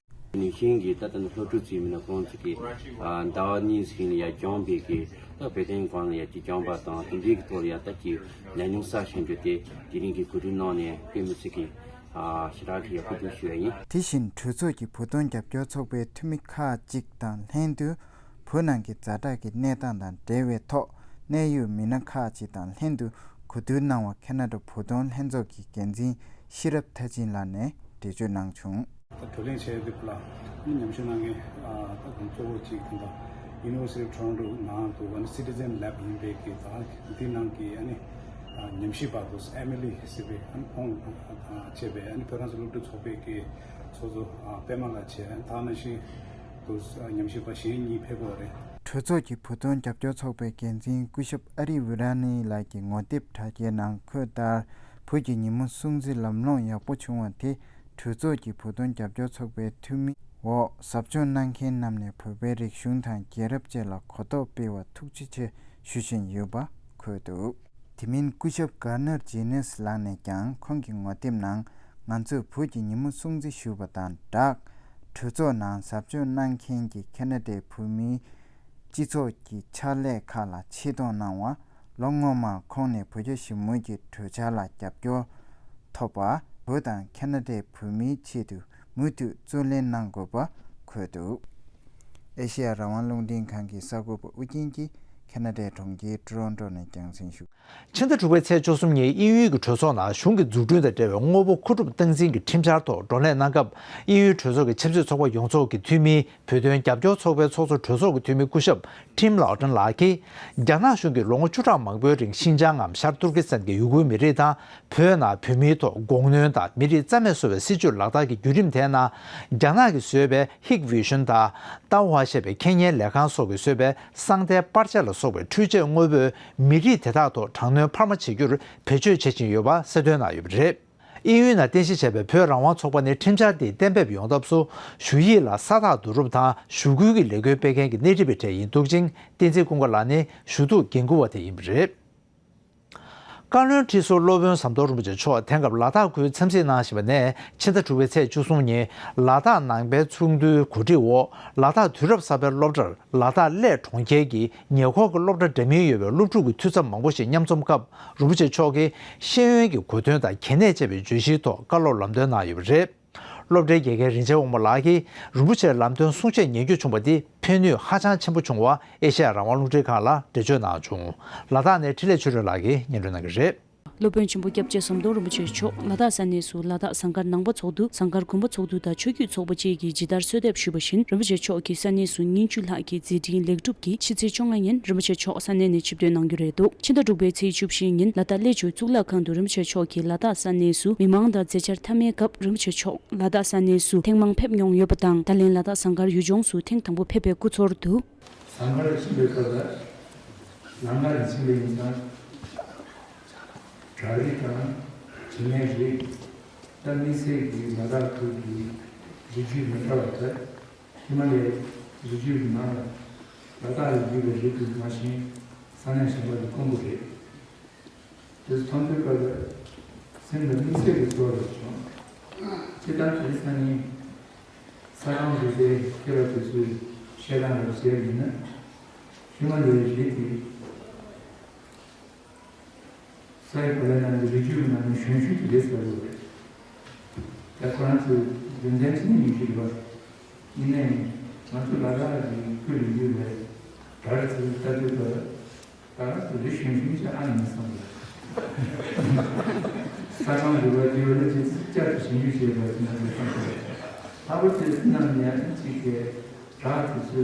ནང་བཞིན་གྱི་ད་ལྟ་ནི་སློབ་ཕྲུག་ཚོའི་མི་སྣ་ཁོང་ཚོ་གི་ཨ་ཟླ་བ་གཉིས་ཟིན་ལ་ཡ་སྦྱངས་པའི་གི་ད་བོད་དོན་སྒང་ལ་ཡ་གི་སྦྱངས་པ་དང་དེ་འདྲའི་གི་ཐོག་ལ་ཡ་ད་ཀྱི་ཉམས་མྱོང་གསར་བཞེས་རྒྱུ་དེ་དེ་རིང་གི་གོ་སྒྲིག་གནང་ནས་དཔེ་མི་སྲིད་ཀྱི་ཨ་ཞེ་དྲག་གི་ཡ་སྐུ་གཟུགས་ཞུ་ཡ་ཡིན། དེ་བཞིན་གྲོས་ཚོགས་ཀྱི་བོད་དོན་རྒྱབ་སྐྱོར་ཚོགས་པའི་འཐུས་མི་ཁག་ཅིག་དང་ལྷན་དུ་བོད་ནང་གི་ཛ་དྲག་གི་གནས་སྟངས་དང་འབྲེལ་བའི་ཐོག་གནད་ཡོད་མི་སྣ་ཁག་ཅིག་དང་ལྷན་དུ་གོ་བསྡུར་གནང་བ་ཁ་ན་ཌ་བོད་དོན་ལྷན་ཚོགས་ཀྱི་འགན་འཛིན་ཤེས་རབ་མཐར་ཕྱིན་ལགས་ནས་འགྲེལ་བརྗོད་གནང་བྱུང་། བགྲོ་གླེང་བྱས་ཏེ་ལ་ཉམས་ཞིབ་གནང་མཁན་ད་དུང་གཙོ་བོ་གཅིག་དེ་འདྲ་University of Toronto ནང་དུ་ཨ་ནི་Citizen Lab ཡིན་པའི་གི་ད་འདི་ནང་གི་ཨ་ནི་ཉམས་ཞིབ་པ་དུ་Emily ཟེར་བའི་ཨ་ནི་ཁོང་དང་བཅས་པའི་ཨ་ནི་བོད་རང་བཙན་སློབ་ཕྲུག་ཚོགས་པའི་གི་ཚོགས་གཙོ་པད་མ་ལགས་བྱས། ད་ནང་བཞིན་དུ་ཉམས་ཞིབ་པ་གཞན་གཉིས་ཕེབས་ཡོད་རེད། གྲོས་ཚོགས་ཀྱི་བོད་དོན་རྒྱབ་སྐྱོར་ཚོགས་པའི་འགན་འཛིན་སྐུ་ཞབས་ཨ་རི་ཝི་ར་ནི་ལགས་ཀྱི་ངོ་དེབ་དྲ་རྒྱའི་ནང་འཁོད་ལྟར་བོད་ཀྱི་ཉིན་མོ་སྲུང་བརྩི་ལམ་ལྷོང་ཡག་པོ་བྱུང་བ་དེ་གྲོས་ཚོགས་ཀྱི་བོད་དོན་རྒྱབ་སྐྱོར་ཚོགས་པའི་འཐུས་མི་འོག་ཟབ་སྦྱོང་གནང་མཁན་རྣམས་ནས་བོད་པའི་རིག་གཞུང་དང་རྒྱལ་རབས་བཅས་ལ་གོ་རྟོགས་སྤེལ་བར་ཐུགས་རྗེ་ཆེ་ཞུ་བཞིན་ཡོད་པ་འཁོད་འདུག་དེ་མིན་སྐུ་ཞབས་གྷར་ནར་ཇེ་ནེས་ལགས་ནས་ཀྱང་ཁོང་གི་ངོ་དེབ་ནང་ང་ཚོས་བོད་ཀྱི་ཉིན་མོ་སྲུང་བརྩི་ཞུ་བ་དང་སྦྲགས། གྲོས་ཚོགས་ནང་ཟབ་སྦྱོང་གནང་མཁན་གྱི་ཁ་ན་ཌའི་བོད་མིའི་སྤྱི་ཚོགས་ཀྱི་ཕྱག་ལས་ཁག་ལ་ཆེད་གཏོང་གནང་བ། ལོ་སྔོན་མར་ཁོང་ནས་བོད་རྒྱ་ཞི་མོལ་གྱི་གྲོས་འཆར་ལ་རྒྱབ་སྐྱོར་ཐོབ་པ། བོད་དང་ཁ་ན་ཌའི་བོད་མིའི་ཆེད་དུ་མུ་མཐུད་བརྩོན་ལེན་གནང་དགོས་པ་འཁོད་འདུག་ཨེ་ཤེ་ཡ་རང་དབང་རླུང་འཕྲིན་ཁང་གི་གསར་འགོད་པ་ཨུ་རྒྱན་གྱིས་ཁ་ན་ཌའི་གྲོང་ཁྱེར་ཊོ་རོན་ཊོ་ནས་རྒྱང་སྲིང་ཞུ། ཕྱི་ཟླ་དྲུག་པའི་ཚེས་བཅུ་གསུམ་ཉིན་དབྱིན་ཡུལ་གྱི་གྲོས་ཚོགས་ནང་གཞུང་གི་འཛུགས་སྐྲུན་དང་འབྲེལ་བའི་དངོས་པོ་མཁོ་སྒྲུབ་སྟངས་འཛིན་གྱི་ཁྲིམས་འཆར་ཐོག་བགྲོ་གླེང་གནང་སྐབས། དབྱིན་ཡུལ་གྲོས་ཚོགས་ཀྱི་ཆབ་སྲིད་ཚོགས་པ་ཡོངས་རྫོགས་ཀྱི་འཐུས་མི། བོད་དོན་རྒྱབ་སྐྱོར་ཚོགས་པའི་ཚོགས་གཙོ་གྲོས་ཚོགས་ཀྱི་འཐུས་མི་སྐུ་ཞབས་ཊིམ་ལའོ་ཊོན་ལགས་ཀྱིས། རྒྱ་ནག་གཞུང་གིས་ལོ་ངོ་བཅུ་ཕྲག་མང་པོའི་རིང་ཤིན་ཅང་ངམ་ཤར་ཏུར་ཀི་སི་ཐན་གྱི་ཡུ་གུར་མི་རིགས་དང་། བོད་ནང་བོད་མིའི་ཐོག་དགོངས་གནོན་དང་མི་རིགས་རྩ་མེད་བཟོ་བའི་སྲིད་བྱུས་ལག་བསྟར་གྱི་བརྒྱུད་རིམ་དེའི་ནང་། རྒྱ་ནག་གིས་བཟོས་པའི་ཧིག་བི་ཤོན་དང་། ཏཱ་ཧྭ་ཞེས་པའི་ཁེ་ཉེན་ལས་ཁང་སོགས་ཀྱིས་བཟོས་པའི་གསང་བརྡའི་པར་ཆས་ལ་སོགས་པའི་འཕྲུལ་ཆས་དངོས་པོས་མི་རིགས་དེ་དག་ཐོག་དྲག་གནོན་འཕར་མ་བྱེད་རྒྱུར་བེད་སྤྱོད་བྱེད་བཞིན་ཡོད་པ་གསལ་སྟོན་གནང་ཡོད་པ་རེད། དབྱིན་ཡུལ་ནང་རྟེན་གཞི་བྱས་པའི་བོད་རང་དབང་ཚོགས་པ་ནི་ཁྲིམས་འཆར་འདི་གཏན་འབེབས་ཡོང་ཐབས་སུ་ཞུ་ཡིག་ལ་ས་རྟགས་བསྡུ་རུབ་དང་ཞུ་སྐུལ་གྱི་ལས་འགུལ་སྤེལ་མཁན་གྱི་སྣེ་ཁྲིད་པའི་གྲས་ཡིན་འདུག་ཅིང་། བསྟན་འཛིན་ཀུན་དགའ་ལགས་ནི་ཞུ་གཏུག་འགན་འཁུར་བ་དེ་ཡིན་པ་རེད། བཀའ་བློན་ཁྲི་ཟུར་སློབ་དཔོན་ཟམ་གདོང་རིན་པོ་ཆེ་མཆོག་དེང་སྐབས་ལ་དྭགས་ཁུལ་འཚམས་གཟིགས་གནང་བཞིན་པ་ནས་ཕྱི་ཟླ་དྲུག་པའི་ཚེས་བཅུ་གསུམ་ཉིན་ལ་དྭགས་ནང་པའི་ཚོགས་འདུའི་གོ་སྒྲིག་འོག་ལ་དྭགས་དུས་རབས་གསར་པའི་སློབ་གྲྭར་ལ་དྭགས་གླེ་གྲོང་ཁྱེར་གྱི་ཉེ་འཁོར་གྱི་སློབ་གྲྭ་འདྲ་མིན་ཡོད་པའི་སློབ་ཕྲུག་གི་འཐུས་ཚབ་མང་པོ་ཞིག་མཉམ་འཛོམས་སྐབས། རིན་པོ་ཆེ་མཆོག་གིས་ཤེས་ཡོན་གྱི་གོ་དོན་དང་གལ་གནད་ཅེས་པའི་བརྗོད་གཞིའི་ཐོག་བཀའ་སློབ་ལམ་སྟོན་གནང་ཡོད་པ་རེད། སློབ་གྲྭའི་དགེ་རྒན་རིན་ཆེན་དབང་མོ་ལགས་ཀྱིས་རིན་པོ་ཆེའི་ལམ་སྟོན་གསུང་བཤད་ཉན་རྒྱུ་བྱུང་བ་འདི་ཕན་ནུས་ཧ་ཅང་ཆེན་པོ་བྱུང་བ་ཨེ་ཤེ་ཡ་རང་དབང་རླུང་འཕྲིན་ཁང་ལ་འགྲེལ་བརྗོད་གནང་བྱུང་། ལ་དྭགས་ནས་འཕྲིན་ལས་ཆོས་སྒྲོན་ལགས་ཀྱིས་སྙན་སྒྲོན་གནང་གི་རེད། སློབ་དཔོན་ཆེན་པོ་སྐྱབས་རྗེ་ཟམ་གདོང་རིན་པོ་ཆེ་མཆོག་ལ་དྭགས་ས་གནས་སུ་ལ་དྭགས་ཟངས་དཀར་ནང་པ་ཚོགས་འདུ། ཟངས་དཀར་དགོན་པ་ཚོགས་འདུ་དང་ཆོས་བརྒྱུད་ཚོགས་པ་བཅས་ཀྱིས་ཇི་ལྟར་གསོལ་འདེབས་ཞུས་པ་བཞིན། རིན་པོ་ཆེ་མཆོག་གིས་ས་གནས་སུ་ཉིན་བཅུ་ལྷག་གི་མཛད་འཕྲིན་ལེགས་གྲུབ་ཀྱིས་ཕྱི་ཚེས་བཅོ་ལྔ་ཉིན་རིན་པོ་ཆེ་མཆོག་ས་གནས་ནས་ཆིབས་བསྒྱུར་གནང་རྒྱུ་རེད་འདུག་ཕྱི་ཟླ་དྲུག་པའི་ཚེས་བཅུ་བཞི་ཉིན་ལ་དྭགས་གླེ་ཆུ་གཙུག་ལག་ཁང་དུ་རིན་པོ་ཆེ་མཆོག་གིས་ལ་དྭགས་ས་གནས་སུ་མི་མང་དང་མཛད་འཆར་མཐའ་མའི་སྐབས། རིན་པོ་ཆེ་མཆོག་ལ་དྭགས་ས་གནས་སུ་ཐེངས་མང་ཕེབས་མྱོང་ཡོད་པ་དང་། ད་ལན་ལ་དྭགས་ཟངས་དཀར་ཡུལ་ལྗོངས་སུ་ཐེངས་དང་པོ་ཕེབས་པའི་སྐུ་ཚོར་དུ། ཟངས་དཀར་ཕྱིན་པའི་སྐབས་ལ་ལམ་ཁ་ནས་ཕྱིན་པ་ཡིན་ཙང་། བྲག་རི་དང་དྲི་མའི་རི། ད་དམིགས་བསལ་གྱི་ལ་དྭགས་ཁུལ་གྱི་རི་རྒྱུད་མི་འདྲ་བ་དང་། ཧི་མ་ལ་ཡའི་རི་རྒྱུད་ཀྱི་ནང་ལ་ལ་དྭགས་ལ་ཡོད་པའི་རི་དེ་མ་གཞི་ས་གནས་གཞན་པ་ལས་དཀོན་པོ་རེད། དེ་མཐོང་དུས་སྐབས་ལ་སེམས་ལ་དམིགས་བསལ་གྱི་ཚོར་བ་ཞིག་བྱུང་། སྤྱིར་བཏང་དེ་ས་ནི་ས་ཁང་འདི་ཚོའི་མཁས་པ་དེ་ཚོའི་བཤད་སྟངས་ལ་བྱས་ཡིན་ན། ཧི་མ་ལ་ཡའི་རི་དེ་ས་ཡི་གོ་ལའི་ནང་གི་རི་རྒྱུད་ཀྱི་ནང་ནས་གཞོན་ཤོས་དེ་རེད་ཟེར་བ་རེད། ད་ཁོ་རང་ཚོའི་རྒྱུ་མཚན་ཅི་ནས་ཡིན་གྱི་རེད་པ། ཡིན་ནའི་ང་ཚོ་ལ་དྭགས་ཀྱི་ཁུལ་ལ་ཡོད་པའི་བྲག་རི་ཚོ་ལྟ་དུས་སྐབས་ལ། ད་རི་གཞོན་གཞོན་ཅིག་ཨ་ནི་མི་སོང་། ས་ཁང་འདི་བ་དེ་བ་ལ་ཅིག་བསྐྱར་དུ་ཞིབ་འཇུག་བྱེད་པ་ཅིག་ན་མི་སོང་། ལྷག་པར་དུ་ནམ་ཡང་ཅིག་གི་བྲག་དེ་ཚོའི་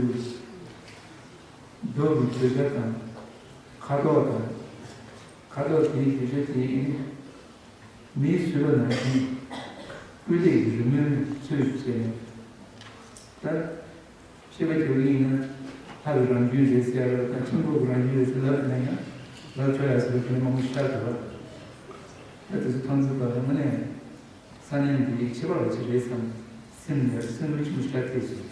རྡོ་གི་རྒྱུ་ཆ་དང་། ཁ་དོག་དང་། ཁ་དོག་དེའི་རྒྱུ་ཆ་དེ་མིས་བཟོས་པ་ནང་བཞིན་སྤུས་ལེགས་ཀྱི་རི་མོའི་ཚུལ་བྱས་ནས། ད་ཤེས་པ་རྒྱག་གི་ཡིན་ན་ལྷ་གི་རང་རྒྱུད་རེད་ཟེར་ཡ་ལ་དང་ཆེན་པོ་གི་རང་རྒྱུད་རེད་ཟེར་ལབ་ན་ཡང་ལབ་ཆོག་ཡ་ཟེར་བ་དེ་མང་པོ་ཤར་འདུག་བ། ད་དེ་ཚོ་མཐོང་ཚུལ་པ་ལ་དངོས་གནས་ས་གནས་འདི་ཁྱད་པར་བ་ཅིག་རེད་བསམ་སེམས་ནས་སེམས་ལ་ཆེན་པོ་ཤར་ཐེབས་སོང་།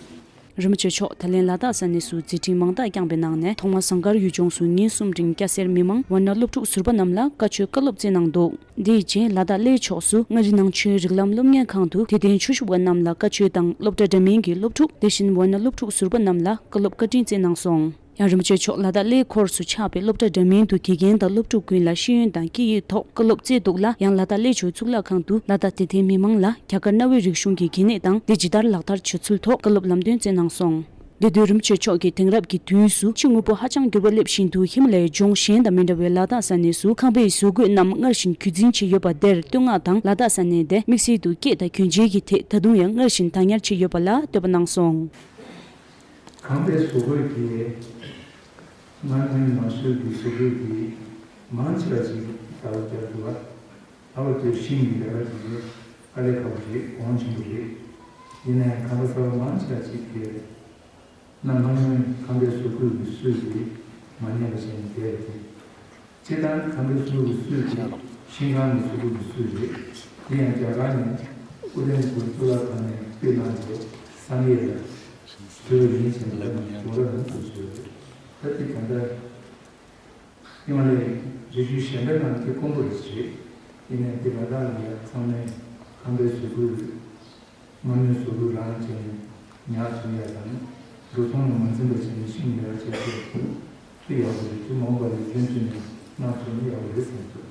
རིན་པོ་ཆེ་མཆོག་ད་ལན་ལ་དྭགས་ས་གནས་སུ་མཛད་འཕྲིན་མང་དག་བསྐྱངས་པའི་ནང་ནས་ཐོག་མར་ཟངས་དཀར་ཡུལ་ལྗོངས་སུ་ཉིན་གསུམ་རིང་སྐྱ་སེར་མི་མང་ཝར་ན་སློབ་ཕྲུག་ཟུར་པ་རྣམས་ལ་བཀའ་ཆོས་བཀའ་སློབ་སྩལ་གནང་འདུག་དེའི་རྗེས་ལ་དྭགས་གླེ་ཕྱོགས་སུ་མངའ་རིས་ནང་ཆོས་རིགས་ལམ་སློབ་གཉེར་ཁང་དུ་དད་ལྡན་ཆོས་ཞུ་བ་རྣམས་ལ་བཀའ་ཆོས་དང་སློབ་གྲྭ་འདྲ་མིན་གྱི་སློབ་ཕྲུག་དེ་བཞིན་ཝར་ན་སློབ་ཕྲུག་ཟུར་པ་རྣམས་ལ་བཀའ་སློབ་བཀའ་དྲིན་སྩལ་གནང་སོང་། ཡང་རིན་པོ་ཆེ་མཆོག་ལ་དྭགས་གླེ་ཁོར་སུ་ཆགས་པའི་སློབ་གྲྭ་འདྲ་མིན་དུ་དགེ་རྒན་དང་སློབ་ཕྲུག་ཀུན་ལ་ཤེས་ཡོན་དང་སྐད་ཡིག་ཐོག་བཀའ་སློབ་སྩལ་འདུག་ལ། ཡང་ལ་དྭགས་གླེ་ཆོས་གཙུག་ལག་ཁང་དུ་ལ་དྭགས་དད་ལྡན་མི་མང་ལ་རྒྱ་གར་གནའ་བོའི་རིག་གཞུང་གི་གལ་གནད་དང་དེ་ཇི་ལྟར་ལག་བསྟར་བྱེད་ཚུལ་ཐོག་བཀའ་སློབ་ལམ་སྟོན་སྩལ་གནང་སོང་། དེ་དུས་རིན་པོ་ཆེ་མཆོག་གིས་དེང་རབས་ཀྱི་དུས་སུ་ཕྱི་དངོས་པོ་ཧ་ཅང་འགྱུར་བ་སླེབས་བཞིན་དུ་ཧི་མ་ལ་ཡའི་ལྗོངས་གཞན་དང་མི་འདྲ་བའི་ལ་དྭགས་ས་གནས་སུ་ཁང་པའི་བཟོ་བཀོད་རྣམས་སྔར་བཞིན་རྒྱུད་འཛིན་བྱས་ཡོད་པ་དེར་བསྟོད་བསྔགས་དང་ལ་དྭགས་ས་གནས་དེ་དམིགས་བསལ་དུ་སྐད་དང་གྱོན་ཆས་ཀྱི་ཐད་ད་དུང་ཡང་སྔར་བཞིན་བདག་ཉར་བྱས་ཡོད་པ་ལ་བསྟོད་པ་གནང་སོང་། ཁང་པའི་བཟོ་བཀོད་ཀྱི་སྔར་སྔོན་མ་སྲོལ་གྱི་བཟོ་བཀོད་ཀྱི་མང་ཆེ་བ་ཅིག་ད་བར་བསྐྱར་དུ་བ་ད་བར་དུ་ཤིང་གི་ལས་ཀ་དེ་དཀའ་ལས་ཁག་པོ་རེད། གོང་ཆེན་པོ་རེད། ཡིན་ན་ཡང་ཁང་པ་གསར་པ་མང་ཆེ་བ་ཅིག་གི་གནའ་སྔ་མོའི་ཁང་པའི་བཟོ་བཀོད་ཀྱི་སྲོལ་དེ་མ་ཉམས་པ་བྱས་ནས་བསྡད་པ་རེད། སྤྱིར་བཏང་ཁང་པའི་སྲོལ་གྱི་སྲོལ་དེ་ཤིང་ཁང་གི་བཟོ་བཀོད་ཀྱི་སྲོལ་རེད། དེ་ཡང་རྒྱ་གར་ནས་ཨུ་དུམ་ཕུར་གཙུག་ལག་ཁང་ནས་བཏོན་གནང་བའི་བསམ་ཡས་ལ་བཟོས་པ་ཡིན་ཟེར་ནས་ལབ་ནས་གཞུང་རབ་ནང་དུ་བཟོས་ཡོད། ད་དེ་གང་ལྟར་ཧི་མ་ལ་ཡའི་རི་རྒྱུད་གཞན་པའི་ནང་དེ་དཀོན་པོ་རེད་ཟེར། ཡིན་ནའི་དེ་ལ་དྭགས་ལ་ཡ་ཚང་མས་ཁང་པའི་བཟོ་བཀོད་སྔ་མོའི་བཟོ་བཀོད་རང་བྱས་ནས་ཉར་ཚུགས་ཡ་དང་འགྲོ་སོང་ལ་མ་འཛེམ་པ་བྱས་ནས་ཤིང་ལས་ཀ་བྱས་ཏེ་དེ་ཡག་པོ་རེད། དེ་མ་འོངས་པ་ལ་སྐྱོན་བརྗོད་ནས་གནང་ཐུབ་ན་ཡག་པོ་རེད་བསམ་འདུག་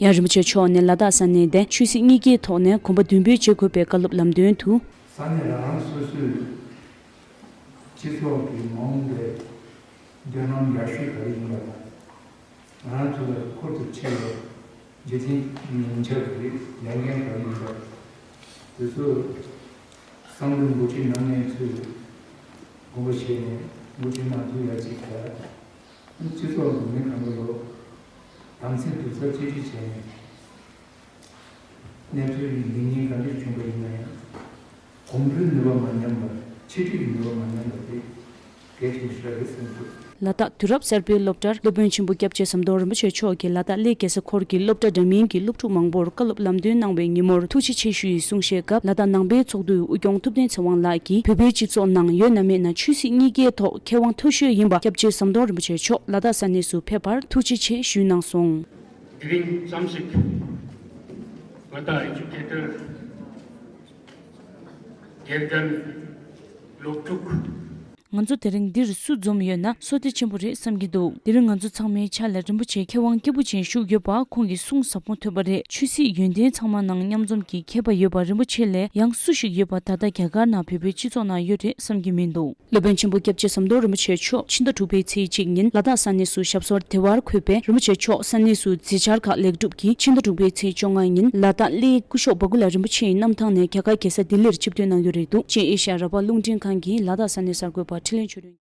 ཡང་རིན་པོ་ཆེ་མཆོག་ནས་ལ་དྭགས་ས་གནས་དེ་ཆོས་སྲིད་གཉིས་ཀའི་ཐོག་ནས་གོམ་པ་མདུན་སྤོས་བྱེད་དགོས་པའི་བཀའ་སློབ་ལམ་སྟོན་དུ། ས་གནས་རང་རང་སོ་སོའི་སྤྱི་ཚོགས་ཀྱི་མ་འོངས་པའི་མདུན་ལམ་ཡར་ཞུ་ག་རེ་ཡིན་པ་དང་། ང་རང་ཚོ་ལ་ཁུར་དུ་ཁྲིད་པའི་འཇིག་རྟེན་ཉིན་ཆགས་ཀྱི་ལས་འགན་ག་རེ་ཡིན་པ། དེ་ཚོ་གསང་འདུས་འགོ་ཁྲིད་ནང་ནས་ཚུར་དགོངས་པ་བཞེས་ནས་འགོ་ཁྲིད་གནང་ཐུབ་ཡ་གཅིག་དང་། སྤྱི་ཚོགས་འཛམ་གླིང་གང་ག་ལོ་དམ་ཚིག་རྡོག་རྩ་གཅིག་སྒྲིལ་བྱས་ནས། གནས་ཚུལ་ལེགས་ཉེས་ག་འདྲ་བྱུང་བ་ཡིན་ན་ཡང་། གོང་བུའི་ནུས་པ་མ་ཉམས་པ། ཆེད་སྒྲིག་གི་ནུས་པ་མ་ཉམས་པ་དེ་གལ་ཆེན་ཞིག་རེད་བསམ་འདུག་ལ་དྭགས་དུས་རབས་གསར་པའི་སློབ་གྲྭར་སློབ་དཔོན་ཆེན་པོ་སྐྱབས་རྗེ་ཟམ་གདོང་རིན་པོ་ཆེ་མཆོག་གིས་ལ་དྭགས་གླེ་རྒྱལ་ས་འཁོར་གྱི་སློབ་གྲྭ་འདྲ་མིན་གྱི་སློབ་ཕྲུག་མང་པོར་བཀའ་སློབ་ལམ་སྟོན་གནང་བའི་ཉིན་མོར་ཐུགས་རྗེ་ཆེ་ཞུ་ཡི་གསུང་བཤད་སྐབས། ལ་དྭགས་ནང་པའི་ཚོགས་འདུའི་དབུ་སྐྱོང་ཐུབ་བསྟན་ཚེ་དབང་ལགས་ཀྱིས་བོད་པའི་སྤྱི་ཚོགས་ནང་ཡོད་ན་མེད་ན་ཆོས་སྲིད་གཉིས་ཀའི་ཐོག་མཁས་དབང་མཐོ་ཤོས་ཡིན་པ་སྐྱབས་རྗེ་ཟམ་གདོང་རིན་པོ་ཆེ་མཆོག་ལ་དྭགས་ས་གནས་སུ་ཕེབས་པར་ཐུགས་རྗེ་ཆེ་ཞུས་གནང་སོང་། དེ་རིང་ཙམ་ཞིག་ང་དང་ཨེ་ཇུ་ཀེ་ཊར་དགེ་རྒན་སློབ་ཕྲུག་ང་ཚོ་དེ་རིང་འདིར་སུ་འཛོམས་ཡོད་ན་བསོད་བདེ་ཆེན་པོ་རེད་བསམ་གྱི་འདུག་དེ་རིང་ང་ཚོ་ཚང་མའི་ཕྱག་ལ་རིན་པོ་ཆེ་མཁས་དབང་སྐྱེས་བུ་ཅན་བཞུགས་ཡོད་པ་ཁོང་གི་གསུང་ཟབ་མོ་ཐོས་པ་རེད། ཆོས་སྲིད་ཡོན་ཏན་ཚང་མ་ནང་མཉམ་འཛོམས་ཀྱི་མཁས་པ་ཡོད་པ་རིན་པོ་ཆེ་ལས་ཡང་སུ་ཞིག་ཡོད་པ་ད་ལྟ་རྒྱ་གར་ནང་བོད་པའི་སྤྱི་ཚོགས་ནང་ཡོད་རེད་བསམ་གྱི་མི་འདུག་སློབ་དཔོན་ཆེན་པོ་སྐྱབས་རྗེ་ཟམ་གདོང་རིན་པོ་ཆེ་མཆོག་ཕྱི་ཟླ་དྲུག་པའི་ཚེས་གཅིག་ཉིན་ལ་དྭགས་ས་གནས་སུ་ཞབས་སོར་བདེ་བར་འཁོད་པས། རིན་པོ་ཆེ་མཆོག་ས་གནས་སུ་མཛད་འཆར་ཁག་ལེགས་གྲུབ་ཀྱིས་ཕྱི་ཟླ་དྲུག་པའི་ཚེས་བཅོ་ལྔ་ཉིན་ལ་དྭགས་གླེའི་སྐུ་ཞབས་བ་ཀུ་ལ་རིན་པོ་ཆེའི་གནམ་ཐང་ནས་རྒྱ་གར་རྒྱལ་ས་ལྡི་ལིར་ཆིབས་བསྒྱུར་གནང་རྒྱུ་རེད་འདུག་ཅིན་ཨེ་ཤ་ཡ་ར་བ་རླུང་འཕྲིན་ཁང་གི་ལ་དྭགས་ས་གནས་གསར་འགོད་པ་འཕྲིན་ལས་ཆོས་སྒྲོན།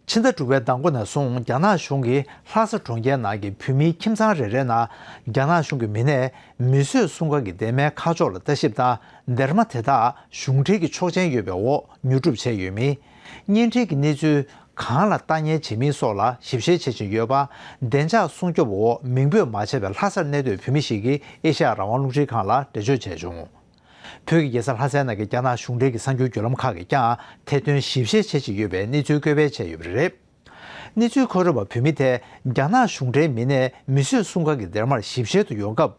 ཕྱི་ཟླ་དྲུག་པའི་ཟླ་མགོ་ནས་བཟུང་རྒྱ་ནག་གཞུང་གིས་ལྷ་ས་གྲོང་ཁྱེར་ནང་གི་བོད་མིའི་ཁྱིམ་ཚང་རེ་རེའི་ནང་རྒྱ་ནག་གཞུང་གི་མི་སྣས་མིས་བཟོས་སྲུང་སྐར་གྱི་སྡེར་མའི་ཁ་ཕྱོགས་ལ་ལྟ་ཞིབ་དང་། སྡེར་མ་དེ་དག་གཞུང་འབྲེལ་གྱི་ཆོག་མཆན་ཡོད་པའི་འོག་ཉོ་སྒྲུབ་བྱས་ཡོད་མིན། བརྙན་འཕྲིན་གྱི་གནས་ཚུལ་གང་ལ་ལྟ་ཉན་བྱེད་མིན་སོགས་ལ་ཞིབ་བཤེར་བྱེད་བཞིན་ཡོད་པ། བདེ་འཇགས་སྲུང་སྐྱོབ་འོག་མིང་འབོད་མ་བྱས་པའི་ལྷ་སར་གནས་སྡོད་བོད་མི་ཞིག་གིས་ཨེ་ཤ་ཡ་རང་དབང་རླུང་འཕྲིན་ཁང་ལ་འགྲེལ་བརྗོད་བྱས་བྱུང་། བོད་ཀྱི་རྒྱལ་ས་ལྷ་སའི་ནང་གི་རྒྱ་ནག་གཞུང་འབྲེལ་གྱི་གསར་འགྱུར་བརྒྱུད་ལམ་ཁག་གིས་ཀྱང་ཐད་གཏོང་ཞིབ་བཤེར་བྱེད་བཞིན་ཡོད་པའི་གནས་ཚུལ་བཀོད་སྤེལ་བྱས་ཡོད་པ་རེད། གནས་ཚུལ་མཁོ་སྒྲོན་པ་བུད་མེད་དེས་རྒྱ་ནག་གཞུང་འབྲེལ་མི་སྣས་མིས་བཟོས་སྲུང་སྐར་གྱི་སྡེར་མར་ཞིབ་བཤེར་དུ་ཡོང་སྐབས།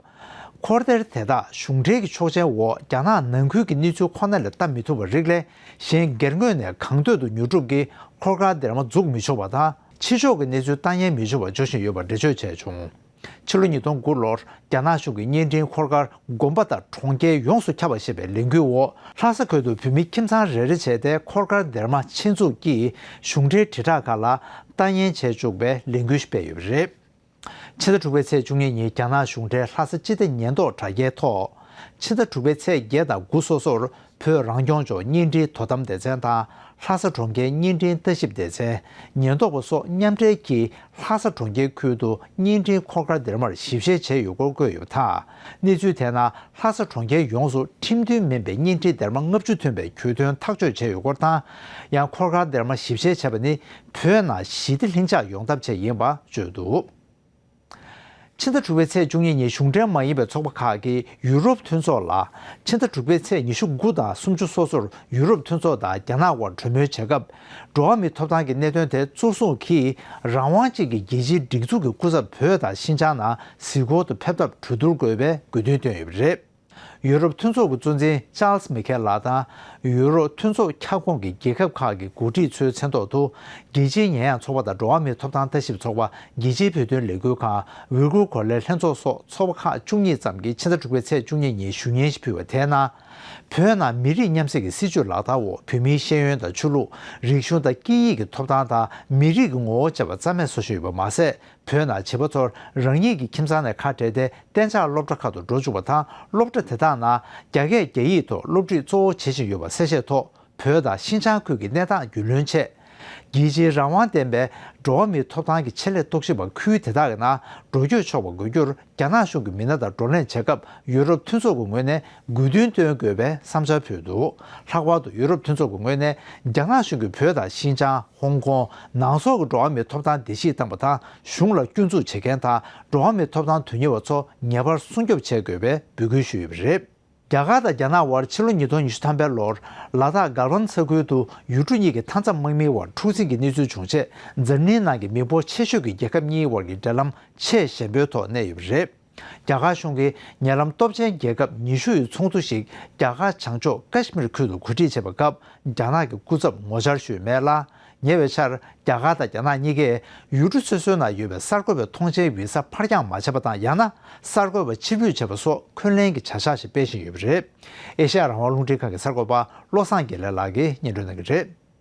འཁོར་སྡེར་དེ་དག་གཞུང་འབྲེལ་གྱི་ཆོག་མཆན་འོག་རྒྱ་ནག་ནང་ཁུལ་གྱི་གནས་ཚུལ་ཁོ་ན་ལས་ལྟ་མི་ཐུབ་པ་རིགས་ལས་གཞན་སྒེར་ངོས་ནས་གང་འདོད་དུ་ཉོ་སྒྲུབ་ཀྱིས་འཁོར་སྐར་སྡེར་མ་འཛུགས་མི་ཆོག་པ་དང་། ཕྱི་ཕྱོགས་ཀྱི་གནས་ཚུལ་ལྟ་ཉན་མི་ཆོག་པ་འཇོག་བཞིན་ཡོད་པ་འགྲེལ་བརྗོད་བྱས་བྱུང་། ཕྱི་ལོ་ཉིས་སྟོང་དགུ་ལོར་རྒྱ་ནག་གཞུང་གིས་བརྙན་འཕྲིན་འཁོར་སྐར་དགོན་པ་དང་གྲོང་ཁྱེར་ཡོངས་སུ་ཁྱབ་པ་ཞེས་པའི་ལས་འགུལ་འོག་ལྷ་ས་ཁུལ་དུ་བོད་མི་ཁྱིམ་ཚང་རེ་རེ་བྱས་ཏེ་འཁོར་སྐར་སྡེར་མ་ཆེད་འཛུགས་ཀྱིས་གཞུང་འབྲེལ་དྲིལ་བསྒྲགས་ཁག་ལ་ལྟ་ཉན་བྱེད་བཅུག་པའི་ལས་འགུལ་ཞིག་སྤེལ་ཡོད་པ་རེད། ཕྱི་ཟླ་དྲུག་པའི་ཚེས་བཅུ་གཉིས་ཉིན་རྒྱ་ནག་གཞུང་འབྲེལ་ལྷ་ས་སྤྱི་བདེ་ཉེན་རྟོག་དྲ་རྒྱའི་ཐོག་ཕྱི་ཟླ་དྲུག་པའི་ཚེས་བརྒྱད་དང་དགུ་སོ་སོར་བོད་རང་སྐྱོང་ལྗོངས་བརྙན་འཕྲིན་དོ་དམ་སྡེ་ཚན་དང་ལྷ་ས་གྲོང་ཁྱེར་བརྙན་འཕྲིན་ལྟ་ཞིབ་སྡེ་ཚན། ཉེན་རྟོག་པ་སོགས་མཉམ་འབྲེལ་གྱིས་ལྷ་ས་གྲོང་ཁྱེར་ཁུལ་དུ་བརྙན་འཕྲིན་འཁོར་སྐར་སྡེར་མར་ཞིབ་བཤེར་བྱས་ཡོད་སྐོར་བཀོད་ཡོད་པ་དང་། གནས་ཚུལ་དེའི་ནང་ལྷ་ས་གྲོང་ཁྱེར་ཡོངས་སུ་ཁྲིམས་མཐུན་མིན་པའི་བརྙན་འཕྲིན་སྡེར་མ་ལྔ་བཅུ་ཐོན་པའི་གྱོད་དོན་ཐག་གཅོད་བྱས་ཡོད་སྐོར་དང་། ཡང་འཁོར་སྐར་སྡེར་མ་ཞིབ་བཤེར་བྱས་པ་ནི་བོད་ནང་ཞི་བདེ་ལྷིང་འཇགས་ཡོང་ཐབས་ཆེད་ཡིན་པ་བརྗོད་འདུག་ཕྱི་ཟླ་དྲུག་པའི་ཚེས་བཅུ་གཉིས་ཉིན་གཞུང་འབྲེལ་མ་ཡིན་པའི་ཚོགས་པ་ཁག་གིས་ཡུ་རོབ་མཐུན་ཚོགས་ལ། ཕྱི་ཟླ་དྲུག་པའི་ཚེས་ཉི་ཤུ་དགུ་དང་སུམ་ཅུ་སོ་སོར་ཡུ་རོབ་མཐུན་ཚོགས་དང་རྒྱ་ནག་དབར་གྲོས་མོལ་བྱེད་སྐབས། འགྲོ་བ་མིའི་ཐོབ་ཐང་གི་གནད་དོན་དེ་གཙོ་བཟུང་གིས། རང་དབང་ཅན་གྱི་རྒྱལ་སྤྱིའི་སྒྲིག་འཛུགས་ཀྱི་སྐུ་ཚབ་བོད་དང་ཤིན་ཅང་ནང་གཟིགས་སྐོར་དུ་ཕེབས་ཐབས་གྲོས་བསྡུར་དགོས་པའི་དགོས་འདུན་བཏོན་ཡོད་པ་རེད། ཡུ་རོབ་མཐུན་ཚོགས་ཀྱི་གཙོ་འཛིན་ཅཱལ་སི་མི་ཁེལ་ལགས་དང་། ཡུ་རོབ་མཐུན་ཚོགས་ཁྱབ་ཁོངས་ཀྱི་རྒྱལ་ཁབ་ཁག་གི་འགོ་ཁྲིད་ཚོའི་མཚན་ཐོག་ཏུ། རྒྱལ་སྤྱིའི་ཉེས་ཡངས་ཚོགས་པ་དང་འགྲོ་བ་མིའི་ཐོབ་ཐང་ལྟ་ཞིབ་ཚོགས་པ། རྒྱལ་སྤྱིའི་བོད་དོན་ལས་འགུལ་ཁང་། ཝི་གུར་གོ་ལའི་ལྷན་ཚོགས་སོགས་ཚོགས་པ་ཁག་བཅུ་གཉིས་ཙམ་གྱིས་ཕྱི་ཟླ་དྲུག་པའི་ཚེས་བཅུ་གཉིས་ཉིན་ཞུ་སྙན་ཞིག་ཕུལ་བ་དེའི་ནང་། བོད་ནང་མི་རིགས་མཉམ་བསྲེས་ཀྱི་སྲིད་བྱུས་ལག་བསྟར་འོག་བོད་མིའི་ཤེས་ཡོན་དང་ཆོས་ལུགས། རིག་གཞུང་དང་སྐད་ཡིག་གི་ཐོབ་ཐང་དང་མི་རིགས་ཀྱི་ངོ་བོ་བཅས་པ་རྩ་མེད་བཟོ་བཞིན་ཡོད་པ་མ་ཟད། བོད་ནང་བྱིས་པ་ཚོར་རང་ཉིད་ཀྱི་ཁྱིམ་ཚང་ནས་ཁ་བྲལ་ཏེ་གཏན་འཇགས་སློབ་གྲྭ་ཁག་ཏུ་འགྲོ་བཅུག་པ་དང་། སློབ་གྲྭ་དེ་དག་ནང་རྒྱ་སྐད་རྒྱ་ཡིག་ཐོག་སློབ་ཁྲིད་གཙོ་བོ་བྱེད་བཞིན་ཡོད་པ་གསལ་བཤད་ཐོག་བོད་དང་ཤིན་ཅང་ཁུལ་གྱི་གནས་སྟངས་རྒྱུས་ལོན་ཆེད། རྒྱལ་སྤྱིའི་རང་དབང་ལྡན་པའི་འགྲོ་བ་མིའི་ཐོབ་ཐང་གི་ཆེད་ལས་རྟོག་ཞིབ་པ་ཁུལ་དེ་དག་གི་ནང་འགྲོ་སྐྱོད་ཆོག་པ་དགོས་རྒྱུར། རྒྱ་ནག་གཞུང་གི་མི་སྣ་དང་བགྲོ་གླེང་བྱེད་སྐབས་ཡུ་རོབ་མཐུན་ཚོགས་ཀྱི་ངོས་ནས་དགོས་འདུན་བཏོན་དགོས་པའི་བསམ་འཆར་ཕུལ་འདུག་ལྷག་པར་དུ་ཡུ་རོབ་མཐུན་ཚོགས་ཀྱི་ངོས་ནས་རྒྱ་ནག་གཞུང་གིས་བོད་དང་ཤིན་ཅང་། ཧོང་ཀོང་། ནང་སོག་གི་འགྲོ་བ་མིའི་ཐོབ་ཐང་བརྡལ་བཤིག་བཏང་པ་དང་། གཞུང་ལ་སྐྱོན་འཛུགས་བྱེད་མཁན་དང་འགྲོ་བ་མིའི་ཐོབ་ཐང་དོན་གཉེར་བ་ཚོ་ངེས་པར་སྲུང་སྐྱོབ་བྱེད་དགོས་པའི་འབོད་སྐུལ་ཞུས་ཡོད་པ་རེད། རྒྱ་གར་དང་རྒྱ་ནག་དབར་ཕྱི་ལོ་ཉིས་སྟོང་ཉི་ཤུ་ཐམ་པའི་ལོར་ལ་དྭགས་གལ་ཝན་ས་ཁུལ་དུ་ཡུལ་གྲུ་གཉིས་ཀྱི་མཐའ་མཚམས་དམག་མིའི་དབར་འཁྲུག་འཛིང་གི་གནས་ཚུལ་བྱུང་རྗེས། འཛམ་གླིང་ནང་གི་མི་འབོར་ཆེ་ཤོས་ཀྱི་རྒྱལ་ཁབ་གཉིས་དབར་གྱི་འབྲེལ་ལམ་ཆེས་ཞན་པོའི་ཐོག་གནས་ཡོད་པ་རེད། རྒྱ་གར་གཞུང་གིས་ཉེ་ལམ་སྟོབས་ཆེན་རྒྱལ་ཁབ་ཉི་ཤུ་ཡི་ཚོགས་འདུ་ཞིག་རྒྱ་གར་བྱང་ཕྱོགས་ཀ་ཤི་མིར་ཁུལ་དུ་གོ་སྒྲིག་བྱས་པའི་སྐབས། རྒྱ་ནག་གི་སྐུ་ཚབ་ངོ་བཅར་ཞུས་མེད་ལ། ཉེ་བའི་ཆར་རྒྱ་གར་དང་རྒྱ་ནག་གཉིས་ཀས་ཡུལ་གྲུ་སོ་སོའི་ནང་ཡོད་པའི་གསར་འགོད་པའི་ཐོངས་མཆན་བི་ས་ཕར་འགྱངས་མ་བྱས་པ་དང་། ཡང་ན་གསར་འགོད་པ་ཕྱིར་འབུད་བྱས་པ་སོགས་འཁོན་ལན་གྱི་བྱ་གཞག་ཞིག་སྤེལ་བཞིན་ཡོད་པ་རེད། ཨེ་ཤ་ཡ་རང་དབང་རླུང་འཕྲིན་ཁང་གི་གསར་འགོད་པ་བློ་བཟང་དགེ་ལེགས་ལགས་ཀྱིས་སྙན་སྒྲོན་གནང་གི་རེད།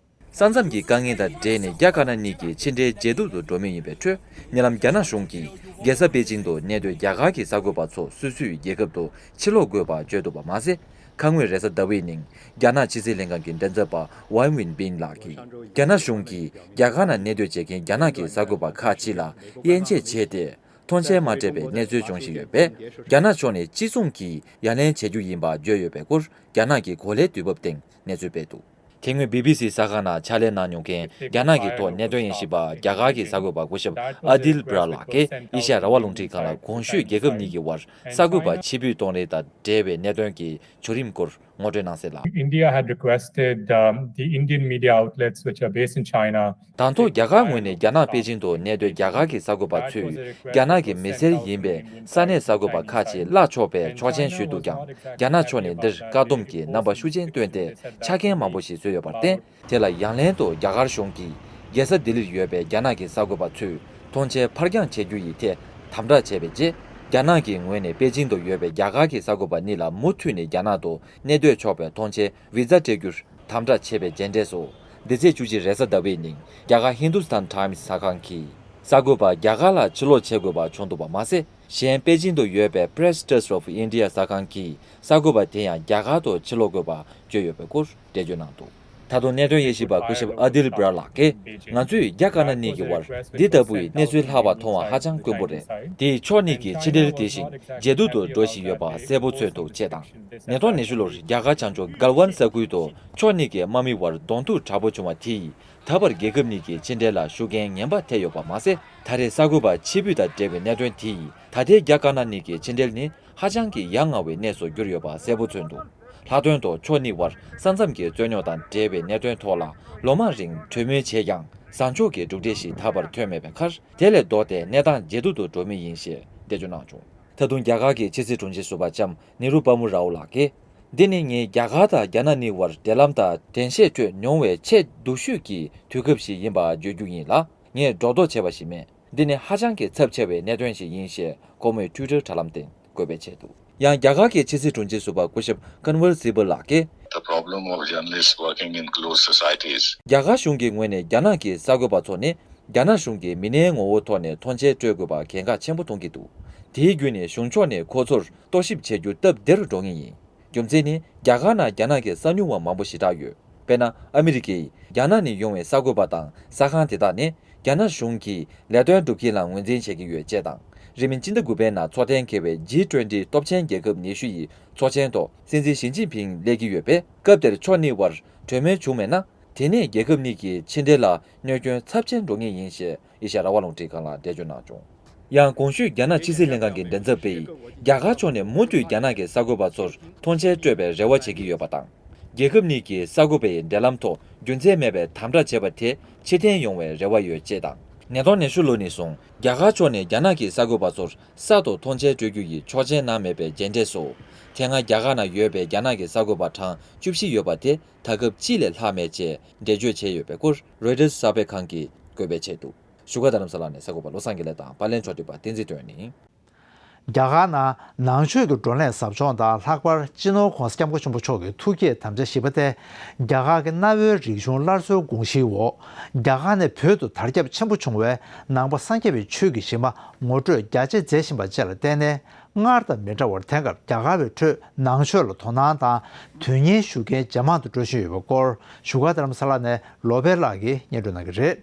ས་མཚམས་ཀྱི་དཀའ་ངལ་དང་འབྲེལ་ནས་རྒྱ་དཀར་ནག་གཉིས་ཀྱི་ཕྱི་འབྲེལ་ཇེ་སྡུག་ཏུ་འགྲོ་མུས་ཡིན་པའི་ཁྲོད། ཉེ་ལམ་རྒྱ་ནག་གཞུང་གིས་རྒྱལ་ས་པེ་ཅིང་དུ་གནས་སྡོད་རྒྱ་གར་གྱི་གསར་འགོད་པ་ཚོ་སོ་སོའི་རྒྱལ་ཁབ་ཏུ་ཕྱིར་ལོག་དགོས་པ་བརྗོད་འདུག་པ་མ་ཟད། ཁ་སྔོན་རེས་གཟའ་ཟླ་བའི་ཉིན་རྒྱ་ནག་ཕྱི་སྲིད་ལྷན་ཁང་གི་མགྲིན་ཚབ་པ་ཝན་ཝིན་པིན་ལགས་ཀྱིས། རྒྱ་ནག་གཞུང་གིས་རྒྱ་གར་ནང་གནས་སྡོད་བྱེད་མཁན་རྒྱ་ནག་གི་གསར་འགོད་པ་ཁག་ཅིག་ལ་དབྱེ་འབྱེད་བྱས་ཏེ། ཐོངས་མཆན་མ་སྤྲད་པའི་གནས་ཚུལ་འབྱུང་བཞིན་ཡོད་པས། རྒྱ་ནག་ཕྱོགས་ནས་ཅི་གསུང་གིས་ཡ་ལན་བྱེད་རྒྱུ་ཡིན་པ་བརྗོད་ཡོད་པའི་སྐོར། རྒྱ་ནག་གི་གོ་ལའི་དུས་བབ་སྟེང་གནས་ཚུལ་སྤེལ་འདུག་དེ་སྔོན་བི་བི་སི་གསར་ཁང་ནང་ཕྱག་ལས་གནང་མྱོང་མཁན་རྒྱ་ནག་གི་ཐོག་གནད་དོན་དབྱེ་ཞིབ་པ་རྒྱ་གར་གྱི་གསར་འགོད་པ་སྐུ་ཞབས་ཨ་དིལ་བྷྲ་ལགས་ཀྱིས་ཨེ་ཤ་ཡ་རང་དབང་རླུང་འཕྲིན་ཁང་ལ་གོང་ཞུས་རྒྱལ་ཁབ་གཉིས་ཀྱི་དབར་གསར་འགོད་པ་ཕྱིར་འབུད་གཏོང་རེས་དང་འབྲེལ་བའི་གནད་དོན་གྱི་བྱུང་རིམ་སྐོར་ངོ་སྤྲོད་གནང་གསལ་ལ། India had requested, um, the Indian media outlets which are based in China དང་ཐོག་རྒྱ་གར་ངོས་ནས་རྒྱ་ནག་པེ་ཅིང་དུ་གནས་སྡོད་རྒྱ་གར་གྱི་གསར་འགོད་པ་ཚོས་རྒྱ་ནག་གི་མི་སེར་ཡིན་པའི་ས་གནས་གསར་འགོད་པ་ཁག་ཅིག་གླ་ཆོག་པའི་ཆོག་མཆན་ཞུས་འདུག་ཀྱང་། རྒྱ་ནག་ཕྱོགས་ནས་འདིར་བཀག་སྡོམ་གྱི་རྣམ་པ་ཤུགས་ཆེན་བཏོན་ཏེ། ཆ་རྐྱེན་མང་པོ་ཞིག་བཟོས་ཡོད་པར་བརྟེན། དེ་ལ་ཡང་ལན་དུ་རྒྱ་གར་གཞུང་གིས་རྒྱལ་ས་ལྡི་ལིར་ཡོད་པའི་རྒྱ་ནག་གི་གསར་འགོད་པ་ཚོས་ཐོངས་མཆན་ཕར་འགྱངས་བྱེད་རྒྱུ་ཡི་ཐད་དམ་དྲག་བྱས་པའི་རྗེས། རྒྱ་ནག་གི་ངོས་ནས་པེ་ཅིང་དུ་ཡོད་པའི་རྒྱ་གར་གྱི་གསར་འགོད་པ་གཉིས་ལ་མུ་མཐུད་ནས་རྒྱ་ནག་ཏུ་གནས་སྡོད་ཆོག་པའི་ཐོངས་མཆན་བི་ཛ་སྤྲད་རྒྱུར་དམ་དྲག་བྱས་པའི་རྗེས་འབྲས་སུ། འདི་ཚེས་བཅུ་གཅིག་རེས་གཟའ་ཟླ་བའི་ཉིན་རྒྱ་གར་ཧིན་དུ་སི་ཐན་ཊའིམ་སི་གསར་ཁང་གིས་གསར་འགོད་པ་རྒྱ་གར་ལ་ཕྱིར་ལོག་བྱེད་དགོས་པ་བྱུང་འདུག་པ་མ་ཟད། གཞན་པེ་ཅིང་དུ་ཡོད་པའི་Press Trust of India གསར་ཁང་གིས་གསར་འགོད་པ་དེ་ཡང་རྒྱ་གར་དུ་ཕྱིར་ལོག་དགོས་པ་བརྗོད་ཡོད་པའི་སྐོར་འགྲེལ་བརྗོད་གནང་འདུག་ད་དུང་གནད་དོན་དབྱེ་ཞིབ་པ་སྐུ་ཞབས་ཨ་དིལ་བྷྲ་ལགས་ཀྱིས། ང་ཚོས་རྒྱ་དཀར་ནག་གཉིས་ཀྱི་དབར་འདི་ལྟ་བུའི་གནས་ཚུལ་ལྷག་པ་མཐོང་བ་ཧ་ཅང་དཀོན་པོ་རེད། དེས་ཕྱོགས་གཉིས་ཀྱི་ཕྱི་འབྲེལ་དེ་བཞིན་ཇེ་སྡུག་ཏུ་འགྲོ་བཞིན་ཡོད་པ་གསལ་པོ་མཚོན་ཐུབ། ཅེས་དང་། ཉིས་སྟོང་ཉི་ཤུ་ལོར་རྒྱ་གར་བྱང་ཕྱོགས་གལ་ཝན་ས་ཁུལ་དུ་ཕྱོགས་གཉིས་ཀྱི་དམག་མི་དབར་གདོང་ཐུག་དྲག་པོ་བྱུང་བ་དེ་ཡིས། ད་བར་རྒྱལ་ཁབ་གཉིས་ཀྱི་ཕྱི་འབྲེལ་ལ་ཤུགས་རྐྱེན་ངན་པ་ཐེབས་ཡོད་པ་མ་ཟད། ད་རེས་གསར་འགོད་པ་ཕྱིར་འབུད་དང་འབྲེལ་བའི་གནད་དོན་དེ་ཡིས་ད་ལྟའི་རྒྱ་དཀར་ནག་གཉིས་ཀྱི་ཕྱི་འབྲེལ་ནི་ཧ་ཅང་གི་ཡ་ང་བའི་གནས་སུ་གྱུར་ཡོད་པ་གསལ་པོ་མཚོན་འདུག་ལྷག་དོན་དུ་ཕྱོགས་གཉིས་དབར་ས་མཚམས་ཀྱི་རྩོད་རྙོག་དང་འབྲེལ་བའི་གནད་དོན་ཐོག་ལ་ལོ་མང་རིང་གྲོས་མོལ་བྱས་ཀྱང་བཟང་ཕྱོགས་ཀྱི་གྲུབ་འབྲས་ཤིག་ད་བར་ཐོན་མེད་པའི་ཁར། དེ་ལས་ལྡོག་སྟེ་གནས་སྟངས་ཇེ་སྡུག་ཏུ་འགྲོ་མུས་ཡིན་ཞེས་འགྲེལ་བརྗོད་གནང་བྱུང་། ད་དུང་རྒྱ་གར་གྱི་ཕྱི་སྲིད་དྲུང་ཆེ་ཟུར་པ་ལྕམ་ནེ་རུ་པ་མུ་རའུ་ལགས་ཀྱིས། འདི་ནི་ངས་རྒྱ་གར་དང་རྒྱ་ནག་གཉིས་དབར་འབྲེལ་ལམ་དང་དྲན་ཤེས་ཁྲོད་མྱོང་བའི་ཆེས་སྡུག་ཤོས་ཀྱི་དུས་སྐབས་ཤིག་ཡིན་པ་བརྗོད་རྒྱུ་ཡིན་ལ། ངས་སྒྲོ་འདོགས་བྱས་པ་ཞིག་མེད། འདི་ནི་ཧ་ཅང་གི་ཚབས་ཆེ་བའི་གནད་དོན་ཞིག་ཡིན་ཞེས་ཁོ་མོས་ཊུའི་ཊར་དྲ་ལམ་སྟེང་འགོད་སྤེལ་བྱས་འདུག་ཡང་རྒྱ་གར་གྱི་ཕྱི་སྲིད་དྲུང་ཆེ་ཟུར་པ་སྐུ་ཞབས་ཀན་ཝལ་སི་བལ་ལགས་ཀྱིས། The problem of journalists working in closed societies. རྒྱ་གར་གཞུང་གི་ངོས་ནས་རྒྱ་ནག་གི་གསར་འགོད་པ་ཚོ་ནི་རྒྱ་ནག་གཞུང་གི་མི་སྣའི་ངོ་བོ་ཐོག་ནས་ཐོངས་མཆན་སྤྲོད་དགོས་པ་གལ་འགངས་ཆེན་པོ་མཐོང་གི་འདུག་དེའི་བརྒྱུད་ནས་གཞུང་ཕྱོགས་ནས་ཁོ་ཚོར་རྟོག་ཞིབ་བྱེད་རྒྱུ་སྟབས་བདེ་རུ་འགྲོ་ངེས་ཡིན། རྒྱུ་མཚན་ནི་རྒྱ་གར་ནང་རྒྱ་ནག་གི་གསང་ཉུལ་བ་མང་པོ་ཞེ་དྲག་ཡོད། དཔེར་ན། ཨ་མི་རི་ཀས་རྒྱ་ནག་ནས་ཡོང་བའི་གསར་འགོད་པ་དང་གསར་ཁང་དེ་དག་ནི་རྒྱ་ནག་གཞུང་གིས་ལས་དོན་སྒྲུབ་ཁྱེར་ལ་ངོས་འཛིན་བྱེད་ཀྱི་ཡོད་ཅེས་དང་། རིང་མིན་སྤྱི་ཟླ་དགུ་པའི་ནང་འཚོགས་གཏན་འཁེལ་བའི་ཇི་ཊུ་ཝེན་ཊི་སྟོབས་ཆེན་རྒྱལ་ཁབ་ཉི་ཤུ་ཡི་ཚོགས་ཆེན་ཐོག་སྲིད་འཛིན་ཞི་ཅིན་ཕིང་སླེབས་ཀྱི་ཡོད་པས། སྐབས་དེར་ཕྱོགས་གཉིས་དབར་གྲོས་མོལ་བྱུང་མེད་ན། དེ་ནས་རྒྱལ་ཁབ་གཉིས་ཀྱི་ཕྱི་འབྲེལ་ལ་གནོད་སྐྱོན་ཚབས་ཆེན་འགྲོ་ངེས་ཡིན་ཞེས་ཨེ་ཤ་ཡ་རང་དབང་རླུང་འཕྲིན་ཁང་ལ་འགྲེལ་བརྗོད་གནང་བྱུང་། ཡང་གོང་ཞུས་རྒྱ་ནག་ཕྱི་སྲིད་ལྷན་ཁང་གི་མགྲིན་ཚབ་པས། རྒྱ་གར་ཕྱོགས་ནས་མུ་མཐུད་རྒྱ་ནག་གི་གསར་འགོད་པ་ཚོར་ཐོངས་མཆན་སྤྲོད་པའི་རེ་བ་བྱེད་ཀྱི་ཡོད་པ་དང་། རྒྱལ་ཁབ་གཉིས་ཀྱི་གསར་འགོད་པའི་འབྲེལ་ལམ་ཐོག་རྒྱུ་མཚན་མེད་པའི་དམ་དྲག་བྱས་པ་དེ་ཕྱིར་འཐེན་ཡོང་བའི་རེ་བ་ཡོད་ཅེས་དང་། ཉིས་སྟོང་ཉི་ཤུ་ལོ་ནས་བཟུང་རྒྱ་གར་ཕྱོགས་ནས་རྒྱ་ནག་གི་གསར་འགོད་པ་ཚོར་གསར་དུ་ཐོངས་མཆན་སྤྲོད་རྒྱུ་ཡི་ཆོག་མཆན་གནང་མེད་པའི་རྗེས་འབྲས་སུ། དེ་སྔ་རྒྱ་གར་ནང་ཡོད་པའི་རྒྱ་ནག་གི་གསར་འགོད་པ་གྲངས་བཅུ་བཞི་ཡོད་པ་དེ་ད་སྐབས་གཅིག་ལས་ལྷག་མེད་ཅེས་འགྲེལ་བརྗོད་བྱས་ཡོད་པའི་སྐོར་རོའི་ཊར་གསར་སྤེལ་ཁང་གིས་འགོད་སྤེལ་བྱས་འདུག་བཞུགས་སྒར་རྡ་རམ་ས་ལ་ནས་གསར་འགོད་པ་བློ་བཟང་དགེ་ལེགས་དང་པར་ལེན་ཕྱོགས་སྒྲིག་པ་བསྟན་འཛིན་དོན་ནི། རྒྱ་གར་ནང་ནང་ཆོས་ཀྱི་བགྲོ་གླེང་ཟབ་སྦྱོང་དང་ལྷག་པར་སྤྱི་ནོར་༸གོང་ས་༸སྐྱབས་མགོན་ཆེན་པོ་མཆོག་གི་ཐུགས་བསྐྱེད་དམ་བཅའ་བཞི་པ་སྟེ། རྒྱ་གར་གྱི་གནའ་བོའི་རིག་གཞུང་སླར་གསོའི་དགོངས་གཞིའི་འོག་རྒྱ་གར་ནས་བོད་དུ་དར་ཁྱབ་ཆེན་པོ་བྱུང་བའི་ནང་པ་སངས་རྒྱས་པའི་ཆོས་ཀྱི་གཞི་མ་ངོ་སྤྲོད་རྒྱ་ཆེ་མཛད་བཞིན་པ་བཅས་ལ་བརྟེན་ནས། སྔར་དང་མི་འདྲ་བར་དེང་སྐབས་རྒྱ་གར་བའི་ཁྲོད་ནང་ཆོས་ལ་དོ་སྣང་དང་དོན་གཉེར་ཞུ་མཁན་ཇེ་མང་དུ་འགྲོ་བཞིན་ཡོད་པའི་སྐོར་བཞུགས་སྒར་རྡ་རམ་ས་ལ་ནས་བློ་བྷེ་ལགས་ཀྱིས་སྙན་སྒྲོན་གནང་གི་རེད།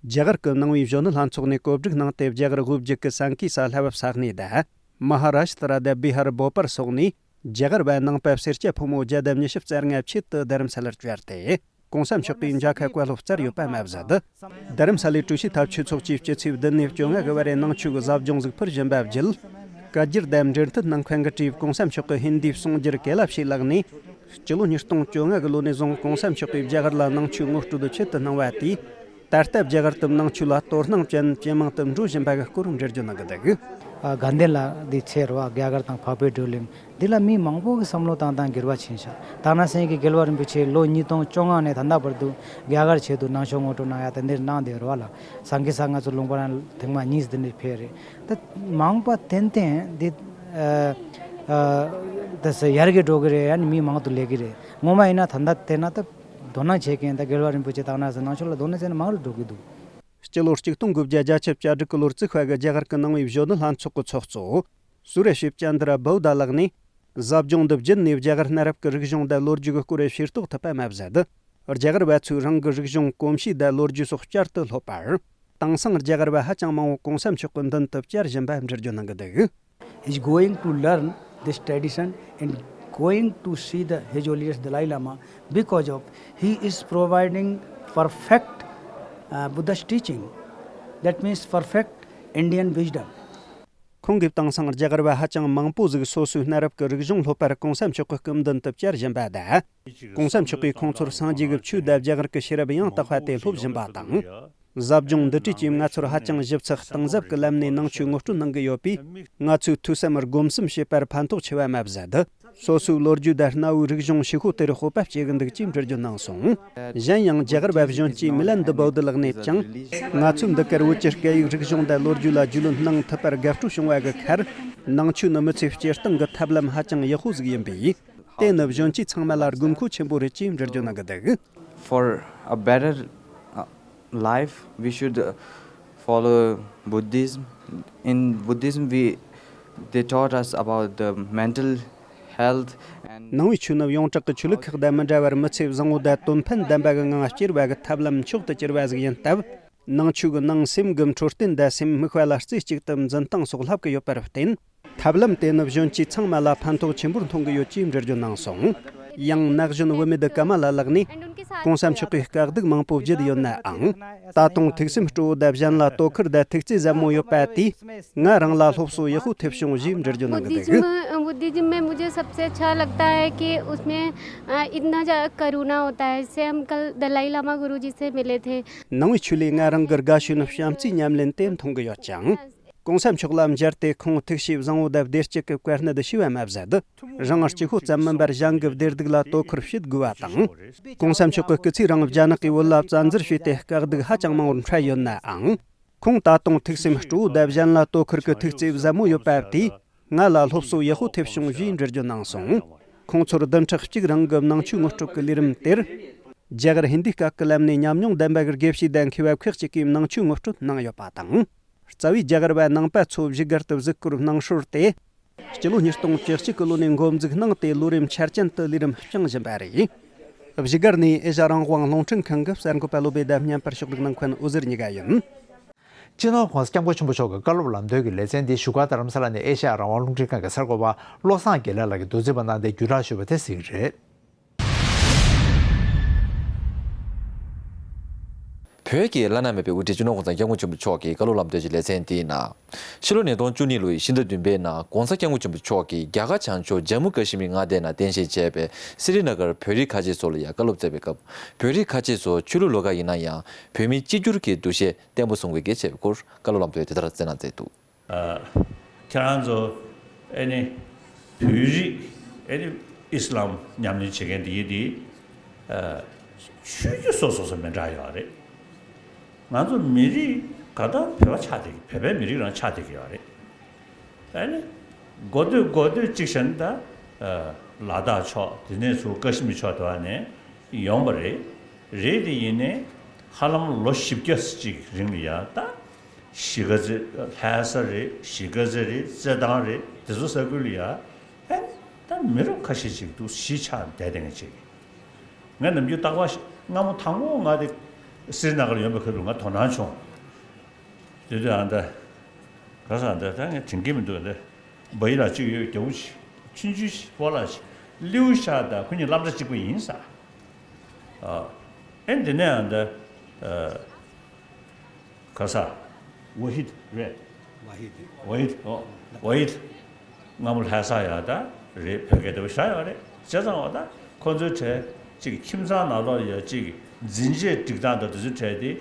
རྒྱ་གར་གྱི་ནང་པའི་གཞོན་ནུ་ལྷན་ཚོགས་ནས་གོ་སྒྲིག་གནང་སྟེ། རྒྱ་གར་དབུས་རྒྱུད་ཀྱི་སན་ཀི་ས་ལྷ་བབས་ས་གནས་དང་། མ་ཧ་ར་ཤི་ཏྲ་དང་བི་ཧར་བོ་པར་སོགས་ནས། རྒྱ་གར་བ་ནང་པ་སེར་སྐྱ་ཕོ་མོ་བརྒྱ་དང་ཉི་ཤུ་རྩ་ལྔ་ཆེད་དུ་རྡ་རམ་ས་ལར་བཅར་ཏེ། ༸གོང་ས་མཆོག་གིས་མཇལ་ཁ་བཀའ་སློབ་བསྩལ་ཡོད་པ་མ་ཟད། རྡ་རམ་ས་ལའི་ཀྲུའུ་ཞི་ཐབས་ཆོས་ཚོགས་ཀྱིས་སྤྱི་ཚེས་བདུན་ནས་བཅོ་ལྔ་གི་བར་ནང་ཆོས་ཀྱི་ཟབ་སྦྱོང་ཟིག་ཕུལ་བཞིན་པ་བརྒྱུད། བཀའ་བསྒྱུར་དང་འབྲེལ་མཐུད་གནང་མཁན་གྱིས་དྲིས། ༸གོང་ས་མཆོག་གིས་ཧིན་དིའི་གསུང་སྒྱུར་ཀེ་ལ་ཕྱིའི་ལག་ནས། སྤྱི་ལོ་ཉིས་སྟོང་བཅོ་ལྔ་གི་ལོ་ནས་བཟུང་༸གོང་ས་མཆོག་གིས་རྒྱ་གར་ལ་ནང་ཆོས་ངོ་སྤྲོད་ཆེད་དུ་གནང་བ་དེས། ད་ལྟ་རྒྱ་གར་དུ་ནང་ཆོས་ལ་དོ་སྣང་ཅན་ཇེ་མང་དུ་འགྲོ་བཞིན་པ་གི་སྐོར་འགྲེལ་བརྗོད་གནང་གི་འདུག་ཨ། དགའ་ལྡན་ལགས་འདི་ཚེ་རུ་བ་རྒྱ་གར་དང་འཕགས་པའི་བགྲོ་གླེང་འདི་ལ་མི་མང་པོ་གི་བསམ་བློ་བཏང་སྟངས་འགྱུར་བ་ཕྱིན་ཤག་དག་སྣང་སེང་གེ་རྒྱལ་བ་རིན་པོ་ཆེ་ལོ་ཉིས་སྟོང་བཅོ་ལྔ་ནས་ད་ལྟ་བར་དུ་རྒྱ་གར་ཆེད་དུ་ནང་ཆོས་ངོ་སྤྲོད་གནང་ཡ་དེ་འདིར་གནང་བསྡད་རུ་བ་ལ། སང་གེ་ས་ང་ཚོ་ལུང་པ་རང་ཐེངས་མ་གཉིས་འདི་འདྲ་ཕེབས་རེད། ད་མང་པ་ཏན་ཏན་འདི་ཨ་ཨ་ད་ས་ཡར་རྒྱས་འགྲོ་གི་རེད། ཡ་ནི་མི་མང་དུ་སླེབས་ཀྱི་རེད། ངོ་མ་ཡིན་ན་ད་ལྟ་བལྟས་ན་ད། དོ་སྣང་བྱེད་མཁན་དང་རྒྱལ་བ་རིན་པོ་ཆེ་དག་སྣང་སེང་གེ་ནང་ཆོས་ལ་དོ་སྣང་བྱས་ན་མང་རུ་འགྲོ་གི་འདུག་སྤྱི་ལོ་གཅིག་སྟོང་དགུ་བརྒྱ་བརྒྱད་ཅུ་གྱ་དྲུག་གི་ལོར་བཙུགས་པ་གི་རྒྱ་གར་གྱི་ནང་པའི་གཞོན་ནུ་ལྷན་ཚོགས་ཀྱི་ཚོགས་གཙོ་སུ་རེ་ཤིབ་ཅན་དྲ་བོ་ད་ལགས་ནས། ཟབ་སྦྱོང་འདི་བརྒྱུད་ནས་རྒྱ་གར་གནའ་རབས་ཀྱི་རིག་གཞུང་དང་ལོ་རྒྱུས་ཀྱི་སྐོར་ཤེས་རྟོགས་ཐུབ་པ་མ་ཟད། རྒྱ་གར་བ་ཚོས་རང་གི་རིག་གཞུང་གོམས་གཤིས་དང་ལོ་རྒྱུས་སོགས་བསྐྱར་དུ་སློབ་པར། དེང་སང་རྒྱ་གར་བ་ཧ་ཅང་མང་བོ་༸གོང་ས་མཆོག་གི་མདུན་དུ་བཅར་བཞིན་པ་འགྲེལ་བརྗོད་གནང་གི་འདུག is going to learn this tradition and going to see the His Holiness Dalai Lama because of he is providing perfect uh, Buddha's teaching. That means perfect Indian wisdom. ཁོང་གིས་དེང་སང་རྒྱ་གར་བ་ཧ་ཅང་མང་པོ་ཟིག་སོ་སོའི་གནའ་རབས་ཀྱི་རིག་གཞུང་སློབ་པར་༸གོང་ས་མཆོག་གི་སྐུ་མདུན་དུ་བཅར་བཞིན་པ་དང་། ༸གོང་ས་མཆོག་གིས་ཁོང་ཚོར་སངས་རྒྱས་ཀྱི་ཆོས་དང་རྒྱ་གར་གྱི་ཤེས་རབ་ཡང་དག་པ་དེ་སློབ་བཞིན་པ་དང་། ཟབ་སྦྱོང་འདི་བྲིས་ཀྱིས་ང་ཚོར་ཧ་ཅང་ཞིབ་ཚགས་གཏིང་ཟབ་ཀྱི་ལམ་ནས་ནང་ཆོས་ངོ་སྤྲོད་གནང་གི་ཡོད་པས། ང་ཚོས་ཐོས་བསམ་སྒོམ་གསུམ་བྱེད་པར་ཕན་ཐོགས་ཆེ་བ་མ་ཟད། སོ་སོའི་ལོ་རྒྱུས་དང་གནའ་བོའི་རིག་གཞུང་ཕྱི་ཤོ་དེར་སྤོབས་པ་སྐྱེ་གི་འདུག་ཅེས་འགྲེལ་བརྗོད་གནང་སོང་། གཞན་ཡང་རྒྱ་གར་བ་གཞོན་སྐྱེས་མི་ལན་དུ་བོ་དི་ལགས་ནས་ཀྱང་། ང་ཚོས་འདི་གར་བོད་ཀྱི་སྐད་ཡིག་རིག་གཞུང་དང་ལོ་རྒྱུས་ལ་རྒྱུས་ལོན་གནང་ཐུབ་པར་དགའ་སྤྲོ་བྱུང་བ་གི་ཁར། ནང་ཆོས་ནི་མི་ཚེ་སྤྱིར་བཏང་གི་ཐབས་ལམ་ཧ་ཅང་ཡག་པོ་ཟིག་ཡིན་པས། དེ་ནི་གཞོན་སྐྱེས་ཚང་མ་ལ་དགོས་མཁོ་ཆེན་པོ་རེད་ཅེས་འགྲེལ་བརྗོད་གནང་གི་འདུག For a better uh, life, we should uh, follow Buddhism. In Buddhism, we they taught us about the mental health and ནང་པའི་ཆོས་ནི་ཡོངས་གྲགས་ཀྱི་ཆོས་ལུགས་ཁག་དང་མི་འདྲ་བར་མི་ཚེ་བཟང་བོ་དང་དོན་ཕན་ལྡན་པ་གི་ངང་སྐྱེལ་བ་གི་ཐབས་ལམ་མཆོག་ཏུ་གྱུར་བ་ཟིག་ཡིན་སྟབས། ནང་ཆོས་ཀྱི་ནང་སེམས་ཀྱི་འཕྲོད་བསྟེན་དང་སེམས་དམིགས་པ་ལ་རྩེ་གཅིག་ཏུ་འཛིན་སྟངས་སོགས་བསླབ་ཀྱི་ཡོད་པར་བརྟེན། ཐབས་ལམ་དེ་ནི་གཞོན་སྐྱེས་ཚང་མ་ལ་ཕན་ཐོགས་ཆེན་པོར་མཐོང་གི་ཡོད་ཅེས་འགྲེལ་བརྗོད་གནང་སོང་། ཡང་ན་གཞོན་བུད་མེད་ཀ་མ་ལ་ལགས་ནས། གོང་ས་མཆོག་གིས་དཀའ་སྡུག་མང་པོ་བརྒྱུད་ཡོད་ནའང་། ད་དུང་ཐུགས་སེམས་སྤྲོ་བོ་དང་གཞན་ལ་དོ་ཁུར་དང་ཐུགས་བརྩེ་ཟབ་མོ་ཡོད་པ་དེས། ང་རང་ལ་སློབ་གསོ་ཡག་པོ་ཐེབས་བྱུང་ཞེས་འགྲེལ་བརྗོད་གནང་གི་འདུག Buddhism Buddhism में मुझे सबसे अच्छा लगता है कि उसमें अ, इतना ज़्यादा करुणा होता है। जैसे हम कल दलाई लामा गुरु जी से मिले थे। ནང་པའི་ཆོས་ལས་ང་རང་གི་དགའ་ཤོས་ནི་བྱམས་བརྩེའི་ཉམས་ལེན་དེ་མཐོང་གི་ཡོད་ཅིང་། གོང་ས་མཆོག་ལ་མཇལ་ཏེ་ཁོང་ཐུགས་བྱས་བཟང་བོ་དང་བདེ་སྐྱིད་ཀྱི་བཀའ་གནད་ཞུས་པ་མ་ཟད། རང་གཅིག་པོ་ཙམ་མིན་པར་གཞན་གྱི་བདེ་སྡུག་ལ་དོ་ཁུར་བྱེད་དགོས་པ་དང་། གོང་ས་མཆོག་གི་སྐུ་ཚེ་རིང་རྒྱ་ནག་གི་བོད་ལ་བཙན་འཛུལ་བྱས་ཏེ་དཀའ་སྡུག་ཧ་ཅང་མང་བོར་འཕྲད་ཡོད་ནའང་། ཁོང་ད་དུང་ཐུགས་སེམས་སྤྲོ་བོ་དང་གཞན་ལ་དོ་ཁུར་གྱི་ཐུགས་བརྩེ་ཟབ་མོ་ཡོད་པ་དེས་ང་ལ་སློབ་གསོ་ཡག་པོ་ཐེབས་བྱུང་ཞེས་འགྲེལ་བརྗོད་གནང་སོང་། ཁོང་ཚོར་བདུན་ཕྲག་གཅིག་རིང་གི་ནང་ཆོས་ངོ་སྤྲོད་ཀྱི་ལས་རིམ་དེར། རྒྱ་གར་ཧིན་དིའི་སྐད་ཀྱི་ལམ་ནས་ཉམས་མྱོང་ལྡན་པ་གི་དགེ་བཤེས་དང་མཁས་པ་ཁག་ཅིག་གིས་ནང་ཆོས་ངོ་སྤྲོད་གནང་ཡོད་པ་དང་། རྩ་བའི་རྒྱ་གར་བ་ནང་པ་ཚོ་བཞུགས་སྒར་དུ་གཟིགས་སྐོར་གནང་སྲོལ་དེ། སྤྱི་ལོ་ཉིས་སྟོང་བཅུ་གཅིག་གི་ལོ་ནས་འགོ་འཛུགས་གནང་སྟེ་ལོ་རིམ་འཆར་ཅན་དུ་ལས་རིམ་སྤྱངས་བཞིན་པ་རེད། བཞུགས་སྒར་ནས་ཨེ་ཤ་རང་དབང་རླུང་འཕྲིན་ཁང་གི་གསར་འགོད་པ་བློ་བྷེ་དང་བརྙན་པར་ཕྱོགས་སྒྲིག་གནང་མཁན་འོད་ཟེར་གཉིས་ཀ་ཡིན། སྤྱི་ནོར་༸གོང་ས་༸སྐྱབས་མགོན་ཆེན་པོ་མཆོག་གི་བཀའ་སློབ་ལམ་སྟོན་གྱི་ལེ་ཚན་འདི་བཞུགས་སྒར་རྡ་རམ་ས་ལ་ནས་ཨེ་ཤ་ཡ་རང་དབང་རླུང་འཕྲིན་ཁང་གི་གསར་འགོད་པ་བློ་བཟང་དགེ་ལེགས་ལགས་ཀྱིས་མདོར་བསྡུས་པ་གནང་སྟེ་བརྒྱུད་བསྒྲགས་ཞུས་པ་དེ་གཟིགས་རེད། བོད་ཀྱི་བླ་ན་མེད་པའི་དབུ་ཁྲིད་སྤྱི་ནོར་༸གོང་ས་༸སྐྱབས་མགོན་ཆེན་པོ་མཆོག་གི་བཀའ་སློབ་ལམ་སྟོན་གྱི་ལེ་ཚན་འདིའི་ནང་། ཕྱི་ལོ་ཉིས་སྟོང་བཅུ་གཉིས་ལོའི་ཕྱི་ཟླ་བདུན་པའི་ནང་༸གོང་ས་༸སྐྱབས་མགོན་ཆེན་པོ་མཆོག་གིས་རྒྱ་གར་བྱང་ཕྱོགས་ཇམ་མུ་ཀ་ཤི་མིར་མངའ་སྡེའི་ནང་རྟེན་གཞི་བྱས་པའི་སི་རི་ན་གར་བོད་རིགས་ཁ་ཆེ་ཚོ་ལ་ཡང་བཀའ་སློབ་སྩལ་བའི་སྐབས། བོད་རིགས་ཁ་ཆེ་ཚོ་ཆོས་ལུགས་ལོགས་ཀ་ཡིན་ན་ཡང་བོད་མིའི་གཅིག་གྱུར་གྱི་འདུ་ཤེས་བརྟན་པོ་བཟུང་དགོས་ཀྱི་ཞེས་པའི་སྐོར་བཀའ་སློབ་ལམ་སྟོན་དེ་ལྟར་སྩལ་གནང་མཛད་འདུག། ཨ། ཁྱེད་རང་ཚོ་ཨེ་ནི་བོད་རིགས་ཨེ་ནི་ཨི་སི་ལམ་ཉམས་ལེན་བྱེད་མཁན་དེ་ཡིན་དེ། ཨ། ཆོས་བརྒྱུད་སོ་སོ་སོ་མི་འདྲ་ཡོད་རེད། ང་ཚོ་མི་རིགས་ག་ད་བོད་པ་ཆགས་བསྡད་ཀྱི་བོད་པའི་མི་རིགས་རང་ཆགས་བསྡད་ཀྱི་ཡོད་རེད། ཨེ་ནི་འགོ་སྟོད་འགོ་སྟོད་གཅིག་བྱས་ན་ད། ཨ། ལ་དྭགས་ཕྱོགས་དེ་ནས་ཚུར་ཀ་ཤི་མིར་ཕྱོགས་དེ་བ་ནས་ཡོང་བ་རེད། རེད་དེ་ཡིན་ནའི་ཧ་ལམ་ལོ་བཞི་བརྒྱ་ཅིག་རིང་ལ་ཡ་ད། གཞིས་ཀ་རྩེ་ལྷ་ས་རེད། གཞིས་ཀ་རྩེ་རེད། རྩེད་ཐང་རེད། དེ་ཚོ་ས་ཁུལ་ལ་ཡ། ཨེ། ད་མི་རབས་ཁ་ཤས་ཅིག་འདུག། གཞིས་ཆགས་བསྡད་བསྡད་མཁན་ཅིག། ང་ནམ་རྒྱུན་རྟག་པར་སྔ་མོ་དང་པོ་ང་དེ་སི་རི་ན་གར་ཡོང་པའི་ཁ་ཐུག་ང་དོ་སྣང་བྱུང་། དེ་དུས་ཨ་ད་ག་ས་ཨ་ད་ད་ངས་དྲན་གྱི་མི་འདུག་ཨ་ད་བ་ཡི་ལ་གཅིག་ཡོད། རྒྱ་བོ་ཆེ་ཆུང་ཆུང་ཞིག་སྤོ་ལགས་ཤིག་ལིའུ་ཤ་ད་ཁོ་གཉིས་སློབ་གྲྭ་གཅིག་པ་ཡིན་ས། ཨ། ཨེ་འདི་ནས་ཨ་ད། ཨ། ག་ས། ཝ་ཧིད་རེད། ཝ་ཧིད། ཝ་ཧིད། ཨོ། ཝ་ཧིད། སྔ་མོ་ལྷ་ས་ཡ་ད་རེད། བོད་སྐད་དེ་བ་བཞག་ཡོད་རེད། བྱས་ཙང་བ་ད་ཁོ་ཚོའི་གྲས་གཅིག་ཁྱིམ་ཚང་ནང་ལོགས་ཡ་གཅིག་འཛིན་ཆས་སྒྲིག་སྟངས་དང་དེ་ཚོའི་གྲས་དེ་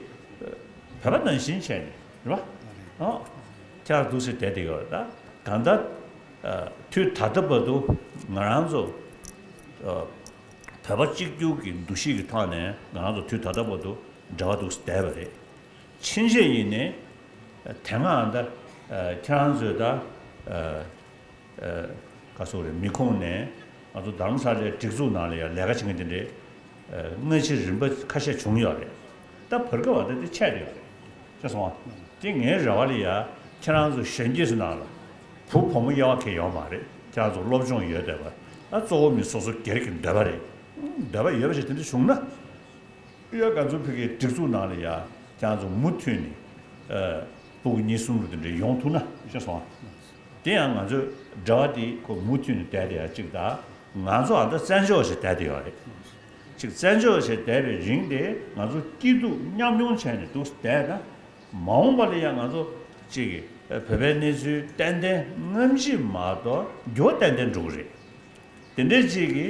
བོད་པ་ནང་བཞིན་བྱས་ནས་རེད་བ། ཨོ། ཁྱེད་རང་འདུག་སེ་བསྡད་བསྡད་ཡོད་རེད། ད་གང་ལྟར། ཨ། དུས་ད་ལྟ་བར་དུ་ང་རང་ཚོ། ཨ། བོད་པ་གཅིག་གྱུར་གྱི་འདུ་ཤེས་ཀྱི་ཐོག་ནས་ང་རང་ཚོ་དུས་ད་ལྟ་བར་དུ་འབྲེལ་བ་འདུག་སེ་བསྡད་པ་རེད། ཕྱིན་ཆད་ཡིན་ནའི་དེ་སྔ་ད་ཁྱེད་རང་ཚོས་ད་ག་སོག་རེད། མི་ཁོངས་ནས་ང་ཚོ་རྡ་རམ་ས་ལའི་སྒྲིག་འཛུགས་ནང་ལ་ཡང་ལས་ཀ་བྱེད་མཁན་དེ་འདྲའི་སྔ་ཕྱི་རིམ་པ་ཁ་ཤས་བྱུང་ཡོད་རེད། ད་བར་སྐབས་བ་ད་དེ་ཆད་ཡོད་རེད། ཤེས་སོང་ཨ། དེ་ངའི་རེ་བ་ལ་ཡ་ཁྱེད་རང་ཚོ་གཞོན་སྐྱེས་ཚོ་ནང་ལ་བུ་བུ་མོ་དབྱེ་བ་གང་ཡོད་མ་རེད། ཁྱེད་རང་ཚོ་སློབ་སྦྱོང་ཡོད་བསྡད་པ། ད་གཙོ་བོ་མི་སོ་སོ་སྒེར་གྱི་འདོད་པ་རེད། འདོད་པ་ཡོད་པ་ཞིག་དེ་འདྲ་བྱུང་ན། ཡ་ག་ཚོད་ཕ་གིའི་སྒྲིག་འཛུགས་ནང་ལ་ཡ་ཁྱེད་རང་ཚོ་མུ་མཐུད་ནས་ཨ་ཕྲུ་གུ་གཉིས་གསུམ་རུ་དེ་འདྲ་ཡོང་ཐུབ་ན་ཤེས་སོང་ཨ། དེ་ཡང་ང་ཚོའི་འབྲེལ་བ་དེ་ཁོ་མུ་མཐུད་ནས་བསྡད་དེ་ཡ་གཅིག་དང་། ང་ཚོ་ཨ་ད་བཙན་བྱོལ་བ་ཞིག་བསྡད་དེ་ཡོད་རེད། གཅིག་བཙན་བྱོལ་བ་ཞིག་བསྡད་པའི་རིང་དེ་ང་ཚོ་སྐྱིད་སྡུག་མཉམ་མྱོང་བྱས་ནས་འདུག་བསྡད་ན། མ་འོངས་པ་ལ་ཡང་ང་ཚོ་གཅིག་གི་བོད་པའི་གནས་ཚུལ་ཏན་ཏན་སྔ་ཕྱི་མ་གཏོགས་འགྱུར་བ་ཏན་ཏན་འགྲོ་གི་རེད། དེ་འདྲའི་གཅིག་གི་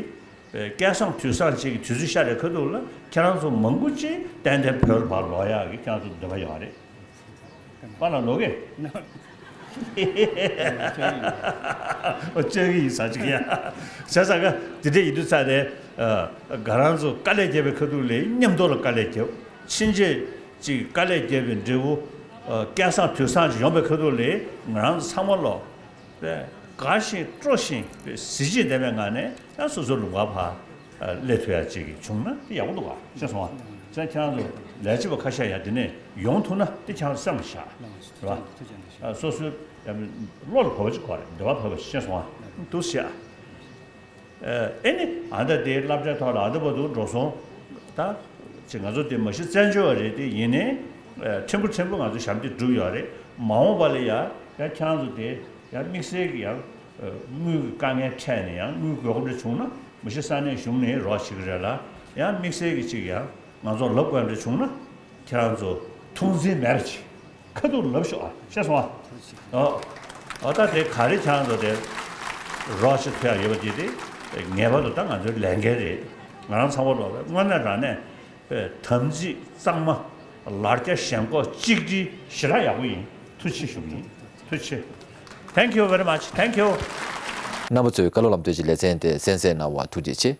སྐལ་བཟང་དུས་བཟང་གཅིག་གི་དུས་ཚོད་ཤར་བའི་ཁ་ཐུག་ལ་ཁྱེད་རང་ཚོ་མང་པོ་ཅིག་ཏན་ཏན་བོད་ལ་ཕར་ལོག་ཡག་གི་ཁྱེད་རང་ཚོ་འདོད་པ་ཡོད་རེད། པཱ་ལགས་ལོག་གི། ཨོ་ལྕགས་ཡིན་ས་ཅིག་ཡ། བྱས་ཙང་ག་དེ་འདྲ་ཡིན་དུས་ཙང་ནས་ང་རང་ཚོ་དཀའ་ལས་བརྒྱབ་པའི་ཁ་ཐུག་ལ་མཉམ་དུ་ལ་དཀའ་ལས་བརྒྱབ། ཕྱིན་ཆད་ཅིག་དཀའ་ལས་བརྒྱབ་པའི་འབྲས་བུ་སྐལ་བཟང་དུས་བཟང་ཅིག་ཡོང་པའི་ཁ་ཐུག་ལ་ང་རང་ཚོ་ཚང་མ་ལོ། དགའ་ཞིང་སྤྲོ་ཞིང་གཟི་བརྗིད་ལྡན་པའི་ངང་ནས་ཡང་སོ་སོའི་ལུང་པར་ཕར་སླེབས་ཐུབ་ཡ་ཅིག་བྱུང་ན་དེ་ཡག་པོ་འདུག་ག། ཤེས་སོང་ཨ། ཁྱེད་རང་ཚོ་ལས་བྱེད་པ་ཁ་ཤས་ཡང་དེ་ནས་ཡོང་ཐུབ་ན་དེ་ཁྱེད་རང་ཚོ་སེམས་ལ་བཞག་རེད་བ། སོ་སོའི་བློ་ལ་བབས་པ་ཅིག་དགོས་རེད། འདོད་པ་བབས་པ་ཤེས་སོང་ཨ། འདུག་ཤེས་ཨ། ཨེ་ནི་ཨ་ད་དེ་སློབ་གྲྭའི་ཐོག་ལ་ཨ་ད་བར་དུ་འགྲོ་སོང་། ད་ཅིག་ང་ཚོ་དེ་མ་གཞི་བཙན་བྱོལ་བ་རེད་དེ་ཡིན་ནའི་ཕྲན་བུ་ཕྲན་བུ་ང་ཚོ་ཞབས་འདེགས་བསྒྲུབས་ཡོད་རེད། མ་འོངས་པ་ལ་ཡ་ཡང་ཁྱེད་རང་ཚོ་དེ་ཡང་དམིགས་བསལ་གྱི་ཡང་དངུལ་གྱི་དཀའ་ངལ་འཕྲད་ནས་ཡང་དངུལ་དགོས་མཁོ་འདྲ་བྱུང་ན་མ་གཞི་ས་གནས་གཞུང་ནས་རོགས་བྱེད་ཀྱི་རེད་ལ། ཡང་དམིགས་བསལ་གྱི་ཅིག་ཡང་ང་ཚོ་ལབ་དགོས་འདྲ་བྱུང་ན་ཁྱེད་རང་ཚོ་ཐུགས་འཛེམ་མེད་པ་ཅིག་ཁ་ཐུག་ལབ་ཤོག་ཨ། ཤེས་སོང་ཨ། ཨོ། ཨོ་ད་དེ་ག་རེ་ཁྱེད་རང་ཚོ་དེ་རོགས་བྱེད་ཐུབ་ཡག་ཡོད་པ་དེ་དེ་ངེས་པར་དུ་ད་ང་ཚོའི་ལས་འགན་རེད། ང་རང་ཚང་མ་ལོག་པའི་དངོས་གནས་དྲང་གནས་དམ་ཚིག་གཙང་མ་ལར་རྒྱ་ཞེན་ཁོག་གཅིག་སྒྲིལ་ཞེ་དྲག་ཡག་པོ་ཡིན། ཐུགས་རྗེ་ཆེ་ཞུ་གི་ཡིན། ཐུགས་རྗེ་ཆེ། Thank you very much. Thank you. རྣམ་པ་ཚོས་བཀའ་སློབ་ལམ་སྟོན་གྱི་ལེ་ཚན་དེ་གསན་གཟིགས་གནང་བར་ཐུགས་རྗེ་ཆེ།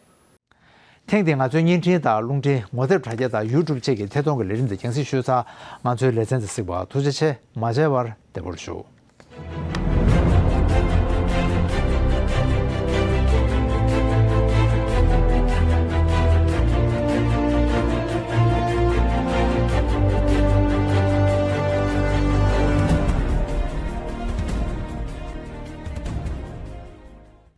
ཐེངས་འདིའི་ང་ཚོའི་བརྙན་འཕྲིན་དང་རླུང་འཕྲིན། ངོ་དེབ་དྲ་རྒྱ་དང་ཡུ་ཊུབ་བཅས་ཀྱི་ཐད་གཏོང་གི་ལས་རིམ་འདི་རྒྱང་སྲིང་ཞུས་ཚར། ང་ཚོའི་ལེ་ཚན་འདི་གཟིགས་པར་ཐུགས་རྗེ་ཆེ། མ་མཇལ་བར་བདེ་པོར་བཞུགས།